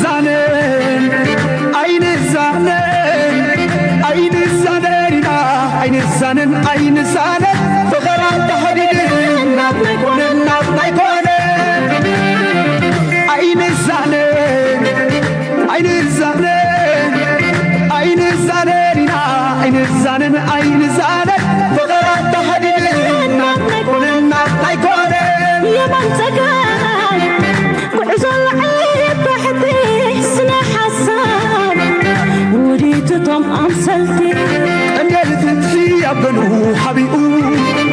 ዛነን ኣይንዛነን ኣይንዛነን ኢና ኣይንዛነን ኣይንዛነን ፍቕራ ተሓዲድና ኣይኮነን ኣይኮነን ኣይንዛነን ኣይንዛነን ኣይንዛነን ኢና ኣይንዛነን ኣይንዛነን ፍቕራ ተሓዲድና ኣይኮነን ኣይኮነን የማን ጸጋም ጉዕዞ ላዕሊ ታሕቲ ስነ ሓሳብ ውዲትቶም ኣምሰልቲ ቀንዴል ፍትሒ ኣብ ገኑ ሓቢኡ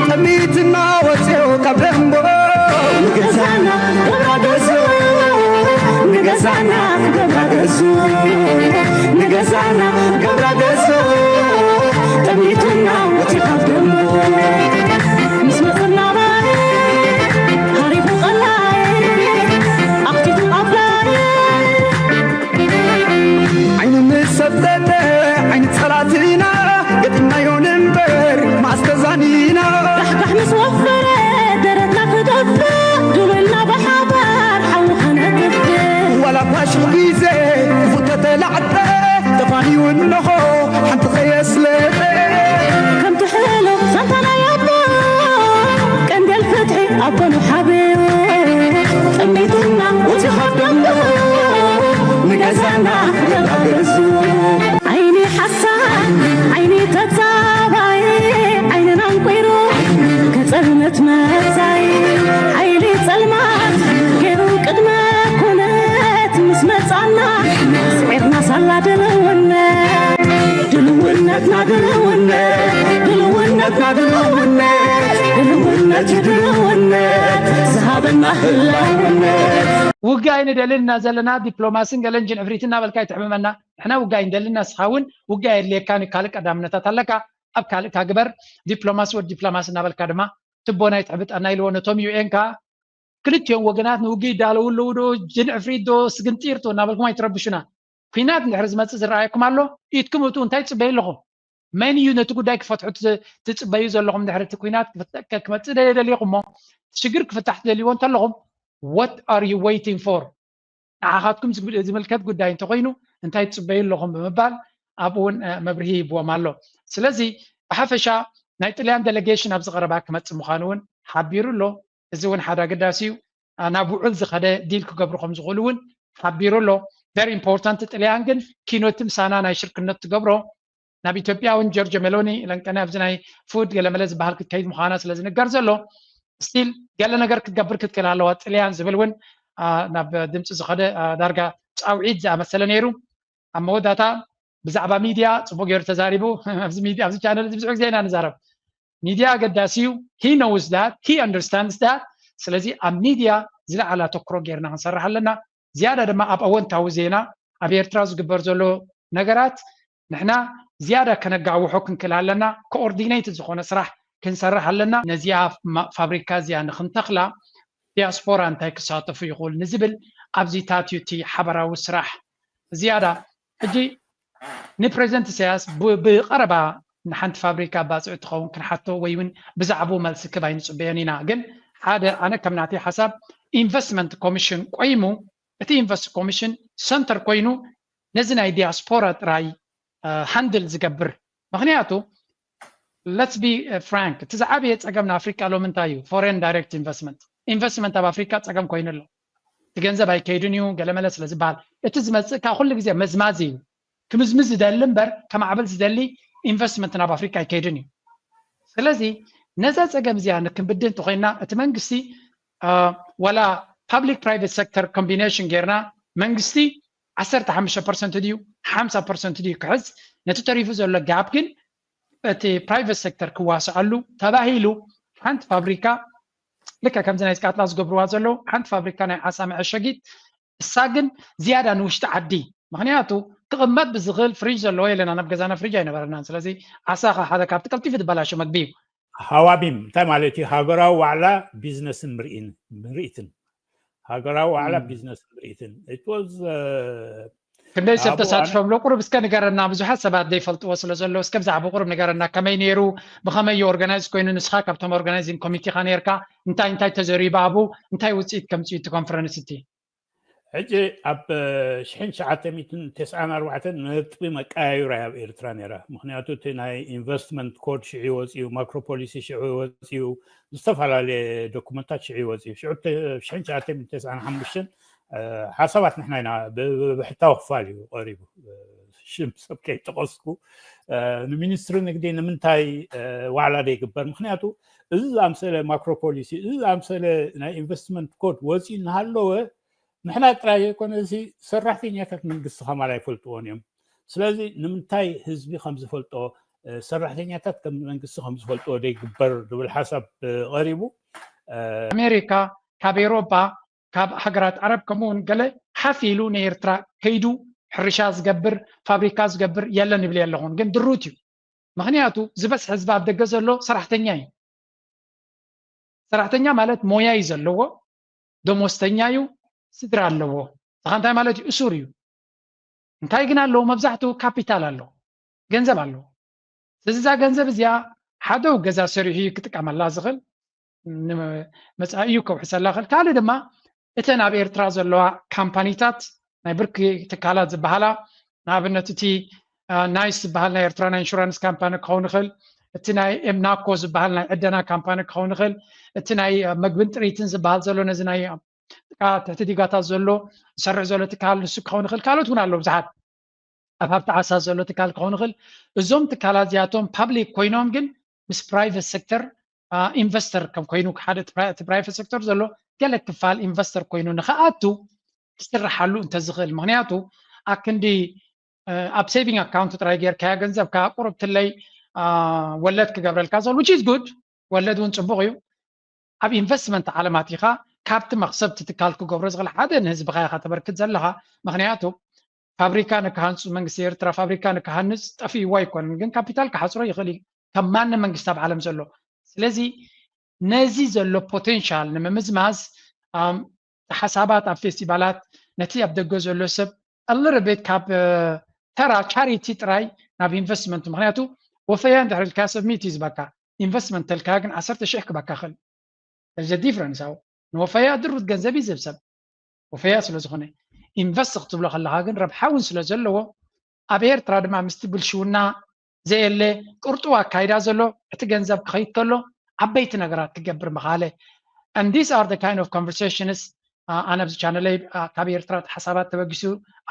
ጠሚትና ወፅዮ ካብ ደንቦ ንገዛና ገብራ ገዙ ንገዛና ገብራ ገዙ ንገዛና ገብራ ገዙ ጠሚትና ወፅዮ ካብ ደንቦ ምስ መፅና ሃሪፉ ቀላይ ኣኽቲቱ ኣፍላይ ዓይኑ ምስ ሰብተተ ዓይኒ ጸላትና ገጢምናዮ ንንበር ማስተዛኒና ራሕጋሕ ምስ ወፈረ ደረትና ክደፍእ ድልውና ብሓባር ሓዊ ከነጥፍእ ዋላ ፋሽል ግዜ ክፉተተ ላዕጠ ተፋንዩ እንሆ ሓንቲ ከየስለጠ ከምቲ ሕሉፍ ዛንታ ናይ ኣቦ ቀንዴል ፍትሒ ኣቦ ንሓብዮ ጠሚትና እቲ ካብ ደንቡ ንገዛና ገዛ ገዙ ዓይኒ ሓሳድ ዓይኒ ተጻባይ ዓይንና እንቁይሩ ከጸልመት መጻይ ሓይሊ ጸልማት ገይሩ ቅድመ ኩነት ምስ መጻና ስዒርና ሳላ ድልውነት ድልውነትና ድልውነት ድልውነትና ድልውነት ድልውነት ድልውነት ዝሃበና ህላውነት ውጋይ ንደልን እና ዘለና ዲፕሎማስን ገለን ጅንዕፍሪት እናበልካ ይትሕምመና ንሕና ውጋይ ንደልን እና ስኻ እውን ውጋይ የድልየካ ካልእ ቀዳምነታት ኣለካ ኣብ ካልእካ ግበር ዲፕሎማሲ ወዲ ዲፕሎማሲ እናበልካ ድማ ትቦና ይትሕብጠና ኢልዎ ነቶም ዩኤን ከዓ ክልቲኦም ወገናት ንውግእ ይዳለዉ ኣለዉ ዶ ጅንዕፍሪት ዶ ስግንጢር ዶ እናበልኩም ኣይትረብሹና ኩናት እንድሕር ዝመፅእ ዝረኣየኩም ኣሎ ኢድኩም እቱ እንታይ ትፅበዩ ኣለኹም መን እዩ ነቲ ጉዳይ ክፈትሑ ትፅበዩ ዘለኹም ድሕሪ እቲ ኩናት ክመፅእ ደሊኹም እሞ ሽግር ክፍታሕ ትደልይዎ እንተለኹም what are you waiting for ንዓኻትኩም ዝምልከት ጉዳይ እንተኮይኑ እንታይ ትፅበዩ ኣለኹም ብምባል ኣብኡ እውን መብርሂ ይህብዎም ኣሎ ስለዚ ብሓፈሻ ናይ ጥልያን ዴሌጌሽን ኣብዚ ቀረባ ክመፅእ ምዃኑ እውን ሓቢሩ ኣሎ እዚ እውን ሓደ ኣገዳሲ እዩ ናብ ውዑል ዝኸደ ዲል ክገብሩ ከም ዝኽእሉ እውን ሓቢሩ ኣሎ very important ጥልያን ግን ኪኖቲ ምሳና ናይ ሽርክነት ትገብሮ ናብ ኢትዮጵያ እውን ጆርጆ ሜሎኒ ለንቀነ ኣብዚ ናይ ፉድ ገለመለ ዝበሃል ክትከይድ ምዃና ስለ ዝንገር ዘሎ ስቲል ገለ ነገር ክትገብር ክትክእል ኣለዋ ጥልያን ዝብል እውን ናብ ድምፂ ዝኸደ ዳርጋ ፃውዒት ዝኣመሰለ ነይሩ ኣብ መወዳእታ ብዛዕባ ሚድያ ፅቡቅ ገይሩ ተዛሪቡ ኣብዚ ሚድያ ኣብዚ ቻነል እዚ ብዙሕ ግዜ ኢና ንዛረብ ሚድያ ኣገዳሲ እዩ he knows that he understands that ስለዚ ኣብ ሚድያ ዝለዓለ ኣተኩሮ ገይርና ክንሰርሕ ኣለና ዝያዳ ድማ ኣብ ኣወንታዊ ዜና ኣብ ኤርትራ ዝግበር ዘሎ ነገራት ንሕና ዝያዳ ከነጋውሖ ክንክእል ኣለና ኮኦርዲኔት ዝኾነ ስራሕ ክንሰርሕ ኣለና ነዚኣ ፋብሪካ እዚኣ ንክንተኽላ ዲያስፖራ እንታይ ክሳተፉ ይኽእሉ ንዝብል ኣብዚታት እዩ እቲ ሓበራዊ ስራሕ ዝያዳ ሕጂ ንፕሬዚደንት ኢሳያስ ብቀረባ ንሓንቲ ፋብሪካ ባፅዕ ትኸውን ክንሓቶ ወይ እውን ብዛዕባኡ መልሲ ክብ ኣይንፅበዮን ኢና ግን ሓደ ኣነ ከም ናተይ ሓሳብ ኢንቨስትመንት ኮሚሽን ቆይሙ እቲ ኢንቨስት ኮሚሽን ሰንተር ኮይኑ ነዚ ናይ ዲያስፖራ ጥራይ ሃንድል ዝገብር ምክንያቱ let's be frank እቲ ዝዓበየ ፀገም ንኣፍሪካ ሎም እንታይ እዩ foreign direct investment investment ኣብ ኣፍሪካ ፀገም ኮይኑ ኣሎ እቲ ገንዘብ ኣይከይድን እዩ ገለመለ ስለ ዝበሃል እቲ ዝመፅእ ካብ ኩሉ ግዜ መዝማዚ እዩ ክምዝምዝ ዝደሊ እምበር ከማዕብል ዝደሊ ኢንቨስትመንት ናብ ኣፍሪካ ኣይከይድን እዩ ስለዚ ነዛ ፀገም እዚኣ ንክንብድህ እንተኮይንና እቲ መንግስቲ ዋላ public private sector combination ጌርና መንግስቲ ዓሰርተ ሓሙሽተ ፐርሰንት ድዩ ሓምሳ ፐርሰንት ድዩ ክሕዝ ነቲ ተሪፉ ዘሎ ጋፕ ግን እቲ private sector ክዋስኣሉ ተባሂሉ ሓንቲ ፋብሪካ ልክዕ ከምዚ ናይ ስቃጥላ ዝገብርዋ ዘለዉ ሓንቲ ፋብሪካ ናይ ዓሳ መዐሸጊት እሳ ግን ዝያዳ ንውሽጢ ዓዲ ምክንያቱ ክቕመጥ ብዝኽእል ፍሪጅ ዘለዎ የለና ናብ ገዛና ፍሪጅ ኣይነበረናን ስለዚ ዓሳ ሓደ ካብቲ ቀልጢፉ ዝበላሾ መግቢ እዩ ሃዋቢም እንታይ ማለት እዩ ሃገራዊ ዋዕላ ቢዝነስን ምርኢትን ሃገራዊ ዋዕላ ቢዝነስን ምርኢትን it was ክንደይ ሰብ ተሳትፎም ሎ ቁሩብ እስከ ንገረና ብዙሓት ሰባት ዘይፈልጥዎ ስለ ዘሎ እስከ ብዛዕባ ቁሩብ ንገረና ከመይ ነይሩ ብኸመይ እዩ ኦርጋናይዝ ኮይኑ ንስኻ ካብቶም ኦርጋናይዚንግ ኮሚቴኻ ነርካ እንታይ እንታይ ተዘሪቡ ኣብኡ እንታይ ውፅኢት ከምፅኡ እቲ ኮንፈረንስ እቲ ሕጂ ኣብ ሽሕን ትሽዓተ ሚእትን ተስዓን ኣርባዕተን ነጥቢ መቀያየሪ ኣብ ኤርትራ ነይራ። ምክንያቱ እቲ ናይ ኢንቨስትመንት ኮድ ሽዑ ወፂኡ፣ ማክሮ ፖሊሲ ሽዑ ወፂኡ፣ ዝተፈላለየ ዶኩመንታት ሽዑ ወፂኡ። ሽዑ ሽሕን ትሽዓተ ሚእትን ተስዓን ሓሙሽተን ሓሳባት ንሕና ኢና ብሕታዊ ክፋል እዩ ቀሪቡ። ሽም ሰብ ከይጠቀስኩ፣ ንሚኒስትሪ ንግዲ ንምንታይ ዋዕላ ዘይግበር? ምክንያቱ እዚ ዝኣምሰለ ማክሮ ፖሊሲ፣ እዚ ዝኣምሰለ ናይ ኢንቨስትመንት ኮድ ወፂኡ እናሃለወ ንሕና ጥራይ ዘይኮነ፣ እዚ ሰራሕተኛታት መንግስቲ ከማል ኣይፈልጥዎን እዮም። ስለዚ ንምንታይ ህዝቢ ከም ዝፈልጦ፣ ሰራሕተኛታት ከም መንግስቲ ከም ዝፈልጥዎ ዘይግበር ዝብል ሓሳብ ቀሪቡ። ኣሜሪካ ካብ ኤውሮጳ፣ ካብ ሃገራት ዓረብ፣ ከምኡ እውን ገለ ሓፍ ኢሉ ንኤርትራ ከይዱ ሕርሻ ዝገብር፣ ፋብሪካ ዝገብር የለን ይብል የለኹን፣ ግን ድሩት እዩ። ምክንያቱ ዝበዝሕ ህዝቢ ኣብ ደገ ዘሎ ሰራሕተኛ እዩ። ሰራሕተኛ ማለት ሞያ እዩ ዘለዎ፣ ደሞዝተኛ እዩ፣ ስድራ ኣለዎ። እዚኻ እንታይ ማለት እዩ? እሱር እዩ። እንታይ ግን ኣለዎ? መብዛሕትኡ ካፒታል ኣለዎ፣ ገንዘብ ኣለዎ። ስለዚ እዛ ገንዘብ እዚኣ ሓደ ገዛ ሰሪሑ እዩ ክጥቀመላ ዝኽእል፣ መፃኢ እዩ ከውሕሰላ ክእል። ካልእ ድማ እተን ኣብ ኤርትራ ዘለዋ ካምፓኒታት፣ ናይ ብርኪ ትካላት ዝበሃላ፣ ንኣብነት እቲ ናይስ ዝበሃል ናይ ኤርትራ ናይ ኢንሹራንስ ካምፓኒ ክኸውን ይኽእል፣ እቲ ናይ ኤምናኮ ዝበሃል ናይ ዕደና ካምፓኒ ክኸውን ይኽእል፣ እቲ ናይ መግብን ጥሪትን ዝበሃል ዘሎ ነዚ ናይ ትሕቲ ዲጋታት ዘሎ ዝሰርሕ ዘሎ ትካል ንሱ ክኸውን ይኽእል። ካልኦት እውን ኣለዉ ብዙሓት ኣብ ሃብቲ ዓሳ ዘሎ ትካል ክኸውን ይኽእል። እዞም ትካላት እዚኣቶም ፓብሊክ ኮይኖም ግን ምስ ፕራይቨት ሴክተር ኢንቨስተር ከም ኮይኑ ሓደ እቲ ፕራይቨት ሴክተር ዘሎ ገለ ክፋል ኢንቨስተር ኮይኑ ንክኣቱ ክስርሓሉ እንተዝኽእል። ምክንያቱ ኣክንዲ ኣብ ሴቪንግ ኣካውንት ጥራይ ጌርካያ ገንዘብካ ቁርብትለይ ወለድ ክገብረልካ ዝኽእል፣ which is good፣ ወለድ እውን ፅቡቕ እዩ። ኣብ ኢንቨስትመንት ዓለም ኣቲኻ ካብቲ መኽሰብ ትካል ክገብሮ ዝኽእል ሓደ ንህዝብኻ ኢኻ ተበርክት ዘለኻ። ምክንያቱ ፋብሪካ ንክሃንፁ መንግስቲ ኤርትራ ፋብሪካ ንክሃንፅ ጠፊእዎ ኣይኮነን፣ ግን ካፒታል ክሓፅሮ ይኽእል እዩ ከም ማንም መንግስቲ ኣብ ዓለም ዘሎ። ስለዚ ነዚ ዘሎ ፖቴንሻል ንምምዝማዝ ሓሳባት ኣብ ፌስቲቫላት ነቲ ኣብ ደገ ዘሎ ሰብ ኣልርቤት ካብ ተራ ቻሪቲ ጥራይ ናብ ኢንቨስትመንት። ምክንያቱ ወፈያ እንድሕር ኢልካ ሰብ ሚእቲ ይዝበካ፣ ኢንቨስትመንት ተልካ ግን ዓሰርተ ሽሕ ክበካ ክእል። ዘ ዲፍረንስ ኣው ንወፈያ ድሩት ገንዘብ እዩ ዝህብ ሰብ ወፈያ ስለ ዝኾነ። ኢንቨስት ክትብሎ ከለካ ግን ረብሓ እውን ስለ ዘለዎ ኣብ ኤርትራ ድማ ምስቲ ብልሽውና ዘየለ ቅርጡ ኣካይዳ ዘሎ እቲ ገንዘብ ክኸይድ ከሎ ዓበይቲ ነገራት ክገብር ምኻለ። And these are the kind of conversations ኣነ ኣብዚ ቻነለይ ካብ ኤርትራ ሓሳባት ተበጊሱ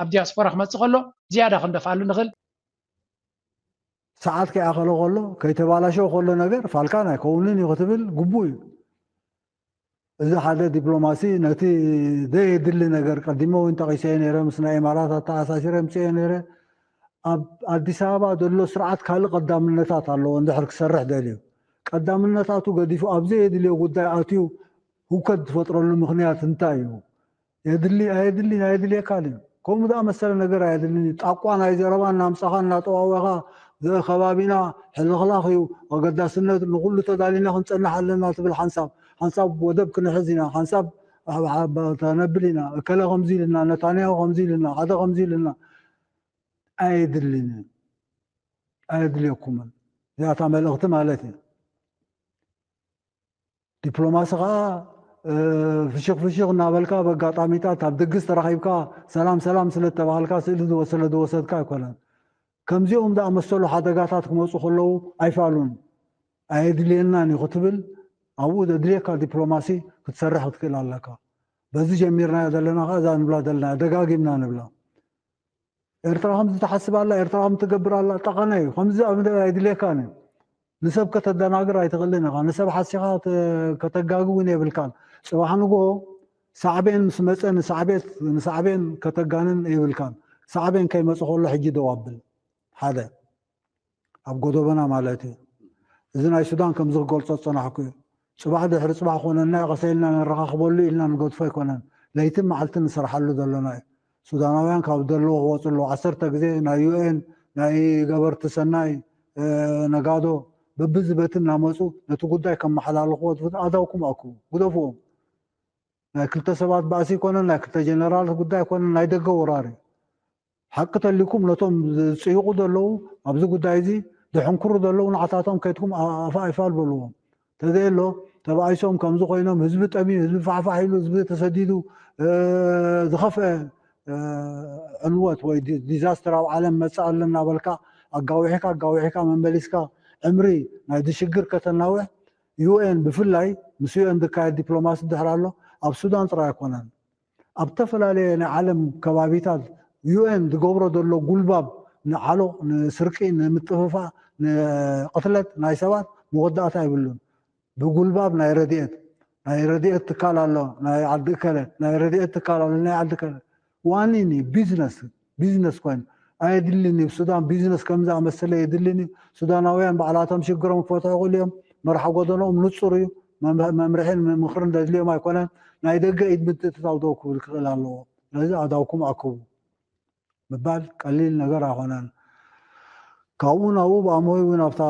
ኣብ ዲያስፖራ ክመፅእ ከሎ ዝያዳ ክንደፍኣሉ ንኽእል። ሰዓት ከይኣኸሎ ከሎ ከይተባላሸው ከሎ ነገር ፋልካን ኣይከውንን እዩ ክትብል ግቡእ እዩ። እዚ ሓደ ዲፕሎማሲ ነቲ ዘየድሊ ነገር ቀዲመ እውን ጠቒሰዮ ነይረ፣ ምስ ናይ ኢማራት ኣተኣሳሲረ ምፅኤ ነይረ። ኣብ ኣዲስ ኣበባ ዘሎ ስርዓት ካልእ ቀዳምነታት ኣለዎ እንድሕር ክሰርሕ ደልዩ ቀዳምነታቱ ገዲፉ ኣብ ዘየድልዮ ጉዳይ ኣትዩ ህውከት ዝፈጥረሉ ምኽንያት እንታይ እዩ? የድሊ ኣየድሊ ኣየድልየካን እዩ። ከምኡ ዝኣመሰለ ነገር ኣየድልን እዩ። ጣቋ ናይ ዘረባ እናምፃኻ እናጠዋወኻ ዘ ከባቢና ሕልኽላኽ እዩ፣ ኣገዳስነት ንኩሉ ተዳሊና ክንፀንሕ ኣለና ትብል ሓንሳብ ሓንሳብ ወደብ ክንሕዝ ኢና፣ ሓንሳብ ተነብል ኢና፣ እከለ ከምዚ ኢልና፣ ነታንያሁ ከምዚ ኢልና፣ ሓደ ከምዚ ኢልና ኣየድልን እዩ። ኣየድልየኩምን እዚኣታ መልእኽቲ ማለት እዩ። ዲፕሎማሲ ከዓ ፍሽኽ ፍሽኽ እናበልካ በጋጣሚታት ኣብ ድግስ ተራኺብካ ሰላም ሰላም ስለተባሃልካ ስእሊ ስለዝወሰድካ ኣይኮነን። ከምዚኦም ዝኣመሰሉ ሓደጋታት ክመፁ ከለዉ ኣይፋሉን ኣየድልየናን እዩ ክትብል ኣብኡ ዘድልየካ ዲፕሎማሲ ክትሰርሕ ክትክእል ኣለካ። በዚ ጀሚርናዮ ዘለና ከዓ እዛ ንብላ ዘለና ደጋጊምና ንብላ። ኤርትራ ከምዚ ትሓስብ ኣላ፣ ኤርትራ ከም ትገብር ኣላ፣ ጠቐነ እዩ። ከምዚ ኣብ ምድር ኣይድልየካን እዩ። ንሰብ ከተደናግር ኣይትኽእልን ኢኻ። ንሰብ ሓሲኻ ከተጋግብ እውን የብልካን። ፅባሕ ንግሆ ሳዕቤን ምስ መፀ ንሳዕቤት ንሳዕቤን ከተጋንን የብልካን። ሳዕቤን ከይመፀ ከሎ ሕጂ ደው ኣብል። ሓደ ኣብ ጎደቦና ማለት እዩ። እዚ ናይ ሱዳን ከምዚ ክገልፆ ዝፀናሕኩ እዩ። ፅባሕ ድሕሪ ፅባሕ ኮነና ቀሰ ኢልና ነረኻኽበሉ ኢልና ንገድፎ ኣይኮነን። ለይትን መዓልትን ንሰርሓሉ ዘለና እዩ። ሱዳናውያን ካብ ዘለዎ ክወፁ ኣለዉ። ዓሰርተ ግዜ ናይ ዩኤን ናይ ገበርቲ ሰናይ ነጋዶ በብዝበቲ እናመፁ ነቲ ጉዳይ ከመሓላልኽዎ ኣእዳውኩም ኣክቡ፣ ግደፍዎም። ናይ ክልተ ሰባት ባእሲ ኣይኮነን፣ ናይ ክልተ ጀነራላት ጉዳይ ኣይኮነን፣ ናይ ደገ ወራር እዩ። ሓቂ ተሊኩም ነቶም ዝፅይቑ ዘለዉ ኣብዚ ጉዳይ እዚ ዝሕንክሩ ዘለዉ ንዓታቶም ከይድኩም ኣፋ ኣይፋል በልዎም። ተዘየሎ ተባኢሶም ከምዚ ኮይኖም፣ ህዝቢ ጠምዩ፣ ህዝቢ ፋሕፋሕ ኢሉ፣ ህዝቢ ተሰዲዱ፣ ዝኸፍአ ዕንወት ወይ ዲዛስተር ኣብ ዓለም መፅእ ኣሎ እናበልካ ኣጋዊሕካ ኣጋዊሕካ መመሊስካ ዕምሪ ናይዚ ሽግር ከተናውሕ፣ ዩኤን ብፍላይ ምስ ዩኤን ዝካየድ ዲፕሎማሲ ድሕር ኣሎ። ኣብ ሱዳን ጥራይ ኣይኮነን፣ ኣብ ዝተፈላለየ ናይ ዓለም ከባቢታት ዩኤን ዝገብሮ ዘሎ ጉልባብ ንዓሎ፣ ንስርቂ፣ ንምጥፍፋእ፣ ንቕትለት ናይ ሰባት መወዳእታ ይብሉን። ብጉልባብ ናይ ረድኤት ናይ ረድኤት ትካል ኣሎ፣ ናይ ዓዲ እከለ ናይ ረድኤት ትካል ኣሎ፣ ናይ ዓዲ እከለ ዋኒኒ ቢዝነስ ቢዝነስ ኮይኑ ኣየድልን እዩ። ሱዳን ቢዝነስ ከም ዝኣመሰለ የድልን እዩ። ሱዳናውያን ባዕላቶም ሽግሮም ክፈትሑ ይኽእሉ እዮም። መርሓ ጎደኖም ንጹር እዩ። መምርሕን ምኽርን ዘድልዮም ኣይኮነን። ናይ ደገ ኢድ ምትእትታው ደው ክብል ክኽእል ኣለዎ። ስለዚ ኣዳውኩም ኣክቡ ምባል ቀሊል ነገር ኣይኮነን። ካብኡ ናብኡ ብኣምሆይ እውን ኣብታ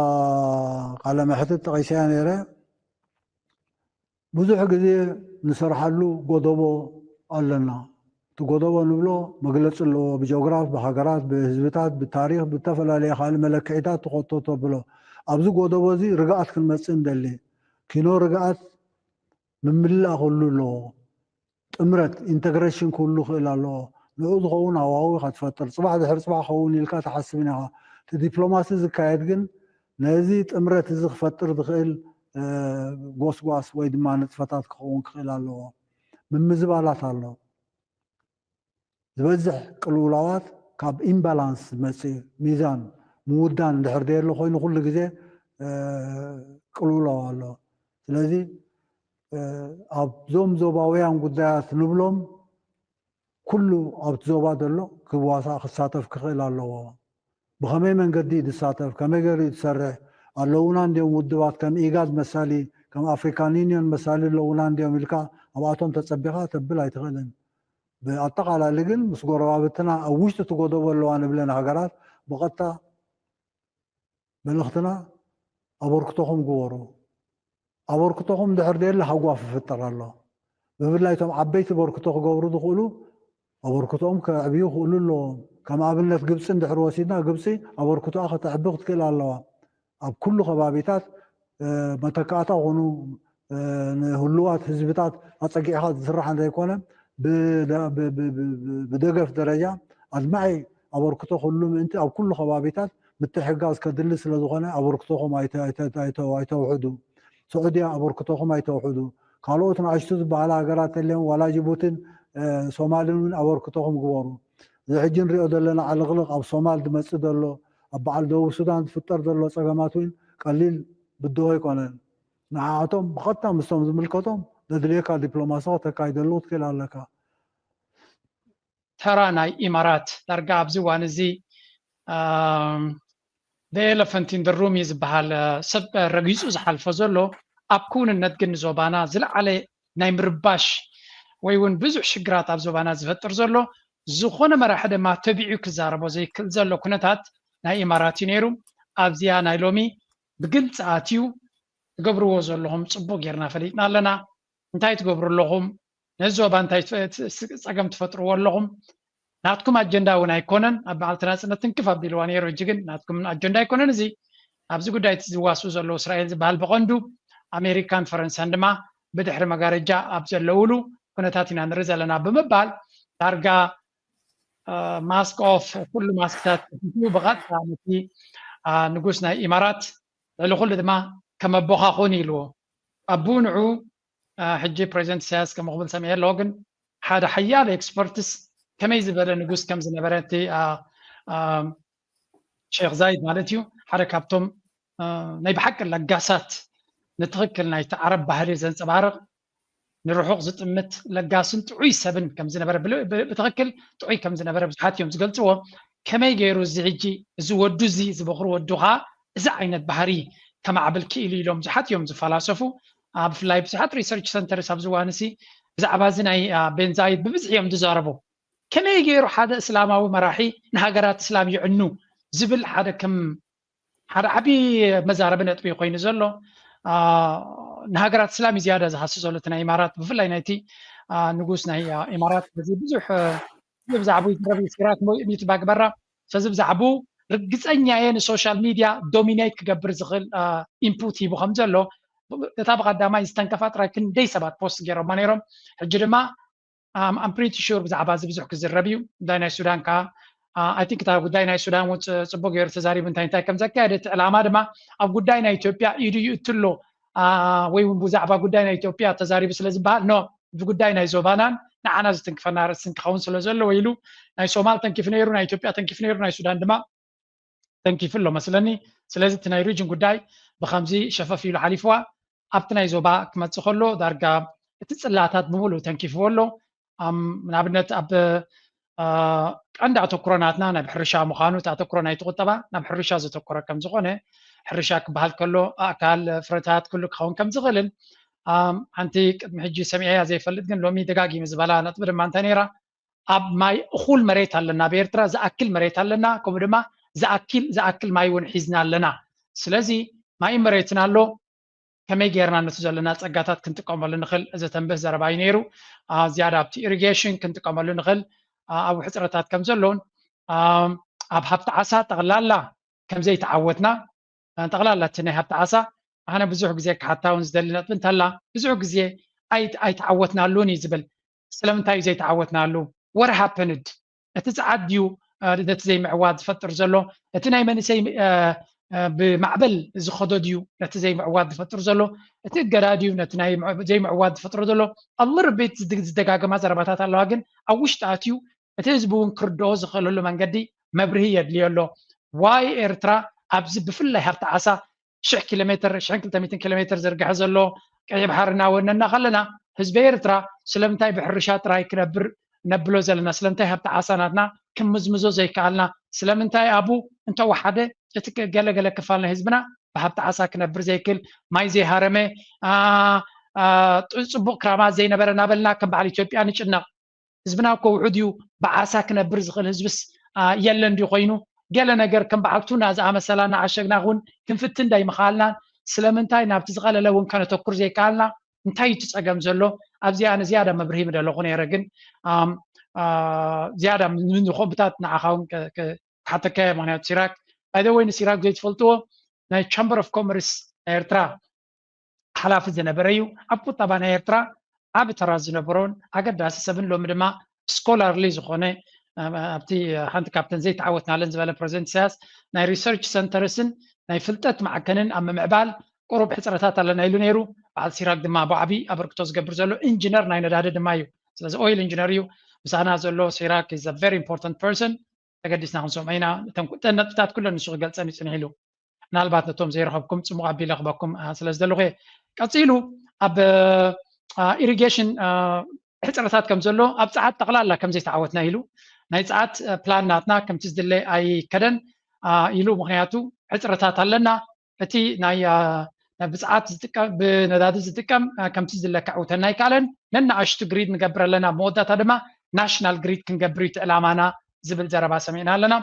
ቃለ መሕትት ጠቒሰያ ነይረ። ብዙሕ ግዜ ንሰርሓሉ ጎደቦ ኣለና። እቲ ጎደቦ ንብሎ መግለፂ ኣለዎ። ብጂኦግራፍ፣ ብሃገራት፣ ብህዝብታት፣ ብታሪክ፣ ብተፈላለየ ካልእ መለክዒታት ትኸቶ ተብሎ። ኣብዚ ጎደቦ እዚ ርግኣት ክንመፅእ እንደሊ። ኪኖ ርግኣት ምምላእ ክህሉ ኣለዎ። ጥምረት፣ ኢንተግሬሽን ክህሉ ክእል ኣለዎ። ንኡ ዝኸውን ሃዋዊ ከትፈጥር፣ ፅባሕ ድሕሪ ፅባሕ ክኸውን ኢልካ ትሓስብን ኢኻ። እቲ ዲፕሎማሲ ዝካየድ ግን ነዚ ጥምረት እዚ ክፈጥር ዝኽእል ጎስጓስ ወይ ድማ ንጥፈታት ክኸውን ክኽእል ኣለዎ። ምምዝባላት ኣሎ። ዝበዝሕ ቅልውላዋት ካብ ኢምባላንስ ዝመፅእ እዩ። ሚዛን ምውዳን እንድሕር ዘየሎ ኮይኑ ኩሉ ግዜ ቅልውላው ኣሎ። ስለዚ ኣብዞም ዞባውያን ጉዳያት ንብሎም ኩሉ ኣብቲ ዞባ ዘሎ ክዋሳእ ክሳተፍ ክኽእል ኣለዎ። ብኸመይ መንገዲ እዩ ዝሳተፍ? ከመይ ገይሩ እዩ ዝሰርሕ? ኣለዉና እንዲዮም ውድባት ከም ኢጋድ መሳሊ፣ ከም ኣፍሪካን ዩኒዮን መሳሊ ኣለዉና እንዲዮም ኢልካ ኣብኣቶም ተጸቢኻ ተብል ኣይትኽእልን። ብኣጠቓላሊ ግን ምስ ጎረባብትና ኣብ ውሽጢ እቲ ጎደቦ ኣለዋ ንብለን ሃገራት ብቐጥታ መልእኽትና ኣበርክቶኹም ግበሩ። ኣበርክቶኹም ድሕር ደየለ ሃጓፍ ይፍጠር ኣሎ። ብፍላይ እቶም ዓበይቲ በርክቶ ክገብሩ ዝኽእሉ ኣበርክቶኦም ከዕብዩ ክኽእሉ ኣለዎም። ከም ኣብነት ግብፂ እንድሕር ወሲድና ግብፂ ኣበርክቶኣ ከተዕቢ ክትክእል ኣለዋ። ኣብ ኩሉ ከባቢታት መተካእታ ኮኑ ንህሉዋት ህዝብታት ኣፀጊዕካ ዝስራሕ እንተይኮነ ብደገፍ ደረጃ ኣድማዒ ኣበርክቶ ክህሉ ምእንቲ ኣብ ኩሉ ከባቢታት ምትሕጋዝ ከድሊ ስለዝኾነ ኣበርክቶኹም ኣይተውሕዱ። ስዑድያ ኣበርክቶኹም ኣይተውሕዱ። ካልኦት ንኣሽቱ ዝበሃላ ሃገራት ተልዮም ዋላ ጅቡትን ሶማልን እውን ኣበርክቶኹም ግበሩ። እዚ ሕጂ ንሪኦ ዘለና ዕልቕልቕ ኣብ ሶማል ዝመፅእ ዘሎ ኣብ በዓል ደቡብ ሱዳን ዝፍጠር ዘሎ ፀገማት እውን ቀሊል ብድሆ ኣይኮነን። ንዓኣቶም ብቐጥታ ምስቶም ዝምልከቶም ዘድልየካ ዲፕሎማሲ ከተካይደሉ ክትክእል ኣለካ። ተራ ናይ ኢማራት ዳርጋ ኣብዚ እዋን እዚ the elephant in the room እዩ ዝበሃል ሰብ ረጊፁ ዝሓልፎ ዘሎ ኣብ ክውንነት ግን ንዞባና ዝለዓለ ናይ ምርባሽ ወይ እውን ብዙሕ ሽግራት ኣብ ዞባና ዝፈጥር ዘሎ ዝኾነ መራሒ ድማ ተቢዑ ክዛረቦ ዘይክእል ዘሎ ኩነታት ናይ ኢማራት እዩ ነይሩ። ኣብዚኣ ናይ ሎሚ ብግልፂ ኣትዩ ትገብርዎ ዘለኹም ፅቡቅ ጌርና ፈሊጥና ኣለና። እንታይ ትገብሩ ኣለኹም? ነዚ ዞባ እንታይ ፀገም ትፈጥርዎ ኣለኹም? ናትኩም ኣጀንዳ እውን ኣይኮነን። ኣብ መዓልቲ ናፅነት ትንክፍ ኣቢልዋ ነይሩ፣ ሕጂ ግን ናትኩም ኣጀንዳ ኣይኮነን። እዚ ኣብዚ ጉዳይ እቲ ዝዋስኡ ዘለዉ እስራኤል ዝበሃል ብቐንዱ ኣሜሪካን ፈረንሳን ድማ ብድሕሪ መጋረጃ ኣብ ዘለውሉ ኩነታት ኢና ንርኢ ዘለና ብምባል ዳርጋ mask off ኩሉ ማስክታት ተፊቱ ብቐጥታ ነቲ ንጉስ ናይ ኢማራት ልዕሊ ኩሉ ድማ ከም ኣቦኻ ኩን ኢልዎ። ኣቡ ንዑ ሕጂ ፕሬዚደንት ኢሳያስ ከምኡ ክብል ሰሚዐ ኣለዎ፣ ግን ሓደ ሓያል ኤክስፐርትስ ከመይ ዝበለ ንጉስ ከም ዝነበረ እቲ ሼክ ዛይድ ማለት እዩ ሓደ ካብቶም ናይ ብሓቂ ለጋሳት ንትኽክል ናይቲ ዓረብ ባህሊ ዘንፀባርቕ ንርሑቕ ዝጥምት ለጋስን ጥዑይ ሰብን ከም ዝነበረ ብትኽክል ጥዑይ ከም ዝነበረ ብዙሓት እዮም ዝገልፅዎ። ከመይ ገይሩ እዚ ሕጂ እዚ ወዱ እዚ እዚ በኹሪ ወዱ ከዓ እዚ ዓይነት ባህሪ ከማዕብል ክኢሉ ኢሎም ብዙሓት እዮም ዝፈላሰፉ። ብፍላይ ብዙሓት ሪሰርች ሰንተርስ ኣብዚ እዋን እዚ ብዛዕባ እዚ ናይ ቤንዛይድ ብብዝሒ እዮም ዝዛረቡ። ከመይ ገይሩ ሓደ እስላማዊ መራሒ ንሃገራት እስላም ይዕኑ ዝብል ሓደ ከም ሓደ ዓብዪ መዛረቢ ነጥቢ ኮይኑ ዘሎ። ንሃገራት እስላም እዩ ዝያዳ ዝሃሲ ዘሎ እቲ ናይ ኢማራት፣ ብፍላይ ናይቲ ንጉስ ናይ ኢማራት። እዚ ብዙሕ ብዛዕባ ይትረብ ሲራት ሚት ባግበራ ሰዚ ብዛዕባኡ ርግፀኛ እየ ንሶሻል ሚድያ ዶሚኔት ክገብር ዝኽእል ኢንፑት ሂቡ ከም ዘሎ እታ ብቐዳማይ ዝተንከፋ ጥራይ ክንደይ ሰባት ፖስት ገይሮማ ነይሮም። ሕጂ ድማ ኣም ፕሪቲ ሹር ብዛዕባ እዚ ብዙሕ ክዝረብ እዩ። ጉዳይ ናይ ሱዳን ከዓ ኣይ ቲንክ እታ ጉዳይ ናይ ሱዳን እውን ጽ- ጽቡቅ ገይሩ ተዛሪቡ እንታይ እንታይ ከም ዘካየደ። እቲ ዕላማ ድማ ኣብ ጉዳይ ናይ ኢትዮጵያ ኢዱ ይእትሎ ወይ እውን ብዛዕባ ጉዳይ ናይ ኢትዮጵያ ተዛሪቡ ስለ ዝበሃል ኖ፣ ብጉዳይ ናይ ዞባናን ንዓና ዝትንክፈና ርእስን ክኸውን ስለ ዘለዎ ኢሉ ናይ ሶማል ተንኪፍ ነይሩ፣ ናይ ኢትዮጵያ ተንኪፍ ነይሩ፣ ናይ ሱዳን ድማ ተንኪፉ ኣሎ መስለኒ። ስለዚ እቲ ናይ ሪጅን ጉዳይ ብከምዚ ሸፈፍ ኢሉ ሓሊፍዋ ኣብቲ ናይ ዞባ ክመፅእ ከሎ ዳርጋ እቲ ፅላታት ብምሉእ ተንኪፍዎ ኣሎ። ንኣብነት ኣብ ቀንዲ ኣተኩሮ ናትና ናብ ሕርሻ ምዃኑ እቲ ኣተኩሮ ናይቲ ቁጠባ ናብ ሕርሻ ዘተኮረ ከም ዝኾነ ሕርሻ ክበሃል ከሎ ኣእካል ፍረታት ኩሉ ክኸውን ከም ዝኽእልን ሓንቲ ቅድሚ ሕጂ ሰሚዐያ ዘይፈልጥ ግን ሎሚ ደጋጊሙ ዝበላ ነጥቢ ድማ እንታይ ነይራ ኣብ ማይ እኹል መሬት ኣለና ኣብ ኤርትራ ዝኣክል መሬት ኣለና ከምኡ ድማ ዝኣክል ዝኣክል ማይ እውን ሒዝና ኣለና ስለዚ ማይ መሬትን ኣሎ ከመይ ጌርና ነቲ ዘለና ጸጋታት ክንጥቀመሉ ንኽእል ዘተንብህ ዘረባ እዩ ነይሩ ዝያዳ ኣብቲ ኢሪጌሽን ክንጥቀመሉ ንኽእል ኣብ ሕፅረታት ከም ዘለውን ኣብ ሃብቲ ዓሳ ጠቕላላ ከም ዘይተዓወትና ጠቕላላ እቲ ናይ ሃብቲ ዓሳ ኣነ ብዙሕ ግዜ ክሓታ እውን ዝደሊ ነጥቢ እንተላ ብዙሕ ግዜ ኣይተዓወትናሉን እዩ ዝብል ስለምንታይ እዩ ዘይተዓወትናሉ what happened እቲ ጸዓት ድዩ ነቲ ዘይምዕዋት ዝፈጥር ዘሎ እቲ ናይ መንእሰይ ብማዕበል ዝኸዶ ድዩ ነቲ ዘይምዕዋት ዝፈጥር ዘሎ እቲ እገዳ ድዩ ነቲ ዘይምዕዋት ዝፈጥሮ ዘሎ ኣብ ልርቤት ዝደጋገማ ዘረባታት ኣለዋ ግን ኣብ ውሽጢ ኣትዩ እቲ ህዝቢ እውን ክርድኦ ዝኽእለሉ መንገዲ መብርሂ የድልዮ ኣሎ ዋይ ኤርትራ ኣብዚ ብፍላይ ሃብቲ ዓሳ ሽሕ ኪሎ ሜትር ሽሕን ክልተ ሚእትን ኪሎ ሜትር ዝርግሐ ዘሎ ቀይ ባሕሪ እናወነና ከለና ህዝቢ ኤርትራ ስለምንታይ ብሕርሻ ጥራይ ክነብር ነብሎ ዘለና ስለምንታይ ሃብቲ ዓሳ ናትና ክምዝምዞ ዘይከኣልና ስለምንታይ ኣብኡ እንተወሓደ እቲ ገለገለ ክፋል ናይ ህዝብና ብሃብቲ ዓሳ ክነብር ዘይክል ማይ ዘይሃረመ ፅቡቅ ክራማት ዘይነበረ እናበልና ከም በዓል ኢትዮጵያ ንጭነቕ ህዝብና እኮ ውሑድ እዩ ብዓሳ ክነብር ዝኽእል ህዝብስ የለን ድዩ ኮይኑ ገለ ነገር ከም በዓል ቱና ዝኣመሰላ እናዓሸግና እውን ክንፍትን ዳይምኽኣልናን ስለምንታይ ናብቲ ዝቐለለ እውን ከነተኩር ዘይከኣልና እንታይ እዩ እቲ ፀገም ዘሎ ኣብዚኣ ንዝያዳ መብርሂ ምደለኹ ነይረ ግን ዝያዳ ንኮምብታት ንዓኻ እውን ክሓተካ እየ ምክንያቱ ሲራክ ባይደ ወይ ንሲራክ ዘይትፈልጥዎ ናይ ቻምበር ኦፍ ኮመርስ ናይ ኤርትራ ሓላፊ ዝነበረ እዩ ኣብ ቁጠባ ናይ ኤርትራ ዓብ ተራ ዝነበሮን ኣገዳሲ ሰብን ሎሚ ድማ ስኮላርሊ ዝኾነ ኣብቲ ሓንቲ ካብተን ዘይተዓወትናለን ዝበለ ፕረዚደንት ኢሳያስ ናይ ሪሰርች ሰንተርስን ናይ ፍልጠት ማዕከንን ኣብ ምምዕባል ቁሩብ ሕፅረታት ኣለና ኢሉ ነይሩ በዓል ሲራክ ድማ ብዓቢ ኣበርክቶ ዝገብር ዘሎ ኢንጂነር ናይ ነዳዲ ድማ እዩ ስለዚ ኦይል ኢንጂነር እዩ ምሳና ዘሎ ሲራክ is a very important person ተገዲስና ክንሰምዖ ኢና እተን ነጥብታት ኩለን ንሱ ክገልፀን ይፅንሕ ኢሉ ምናልባት ነቶም ዘይረኸብኩም ፅሙቕ ኣቢለ ክበኩም ስለ ዝደለኹ እየ ቀፂሉ ኣብ ኢሪጌሽን ሕፅረታት ከም ዘሎ ኣብ ፀዓት ጠቕላላ ከም ዘይተዓወትና ኢሉ ናይ ፀዓት ፕላን ናትና ከምቲ ዝድለ ኣይከደን ኢሉ ምክንያቱ ሕፅረታት ኣለና እቲ ናይ ብፀዓት ብነዳዲ ዝጥቀም ከምቲ ዝለካ ዕውተና ኣይከኣለን ነናኣሽቱ ግሪድ ንገብር ኣለና መወዳእታ ድማ ናሽናል ግሪድ ክንገብር እዩ እቲ ዕላማና ዝብል ዘረባ ሰሚዕና ኣለና